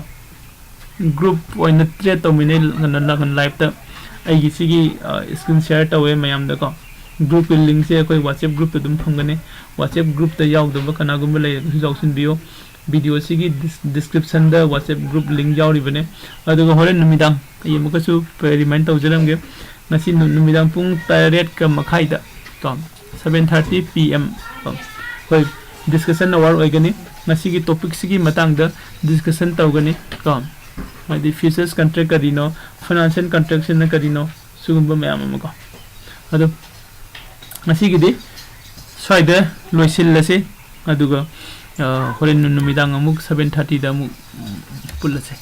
group ꯑꯣꯏꯅ trade ꯇꯧꯃꯤꯟꯅꯩ, ꯀꯩꯅꯣ, ꯅꯥꯀꯟ liveꯇ꯫ ꯑꯩꯒꯤ ꯁꯤꯒꯤ, ꯑ, screen share ꯇꯧꯋꯦ ꯃꯌꯥꯝꯗꯀꯣ꯫ Groupꯀꯤ linkꯁꯦ ꯑꯩꯈꯣꯏ WhatsApp groupꯇ ꯑꯗꯨꯝ ꯐꯪꯒꯅꯤ꯫ WhatsApp groupꯇ ꯌꯥꯎꯗꯕ ꯀꯅꯥꯒꯨꯝꯕ ꯂꯩꯔꯒꯁꯨ ꯌꯥꯎꯁꯤꯟꯕꯤꯌꯨ꯫ Videoꯁꯤꯒꯤ dis-, descriptionꯗ WhatsApp group link ꯌꯥꯎꯔꯤꯕꯅꯦ꯫ ꯑꯗꯨꯒ ꯍꯣꯔꯦꯟ ꯅꯨꯃꯤꯗꯥꯡ ꯑꯩ ꯑꯃꯨꯛꯀꯁꯨ remind ꯇꯧꯖꯔꯝꯒꯦ꯫ ꯉꯁꯤ ꯅꯨ-, ꯅꯨꯃꯤꯗꯥꯡ ꯄꯨꯡ ꯇꯔꯦꯠꯀ ꯃꯈꯥꯏꯗ ꯀꯣ, seven thirty P M ꯀꯣ, ꯑꯩꯈꯣꯏ discussion hour ꯑꯣꯏꯒꯅꯤ꯫ ꯉꯁꯤꯒꯤ topicꯁꯤꯒꯤ ꯃꯇꯥꯡꯗ discussion ꯇꯧꯒꯅꯤ ꯀꯣ, ꯍꯥꯏꯗꯤ futures contract ꯀꯔꯤꯅꯣ, financial contractꯁꯤꯅ ꯀꯔꯤꯅꯣ, ꯁꯤꯒꯨꯝꯕ ꯃꯌꯥꯝ ꯑꯃ ꯀꯣ꯫ ꯑꯗꯣ ꯉꯁꯤꯒꯤꯗꯤ ꯁ꯭ꯋꯥꯏꯗ ꯂꯣꯏꯁꯤꯜꯂꯁꯤ, ꯑꯗꯨꯒ, ꯑ, ꯍꯣꯔꯦꯟ ꯅꯨ-, ꯅꯨꯃꯤꯗꯥꯡ ꯑꯃꯨꯛ seven thirtyꯗ ꯑꯃꯨꯛ, ꯎꯝ, ꯄꯨꯜꯂꯁꯦ꯫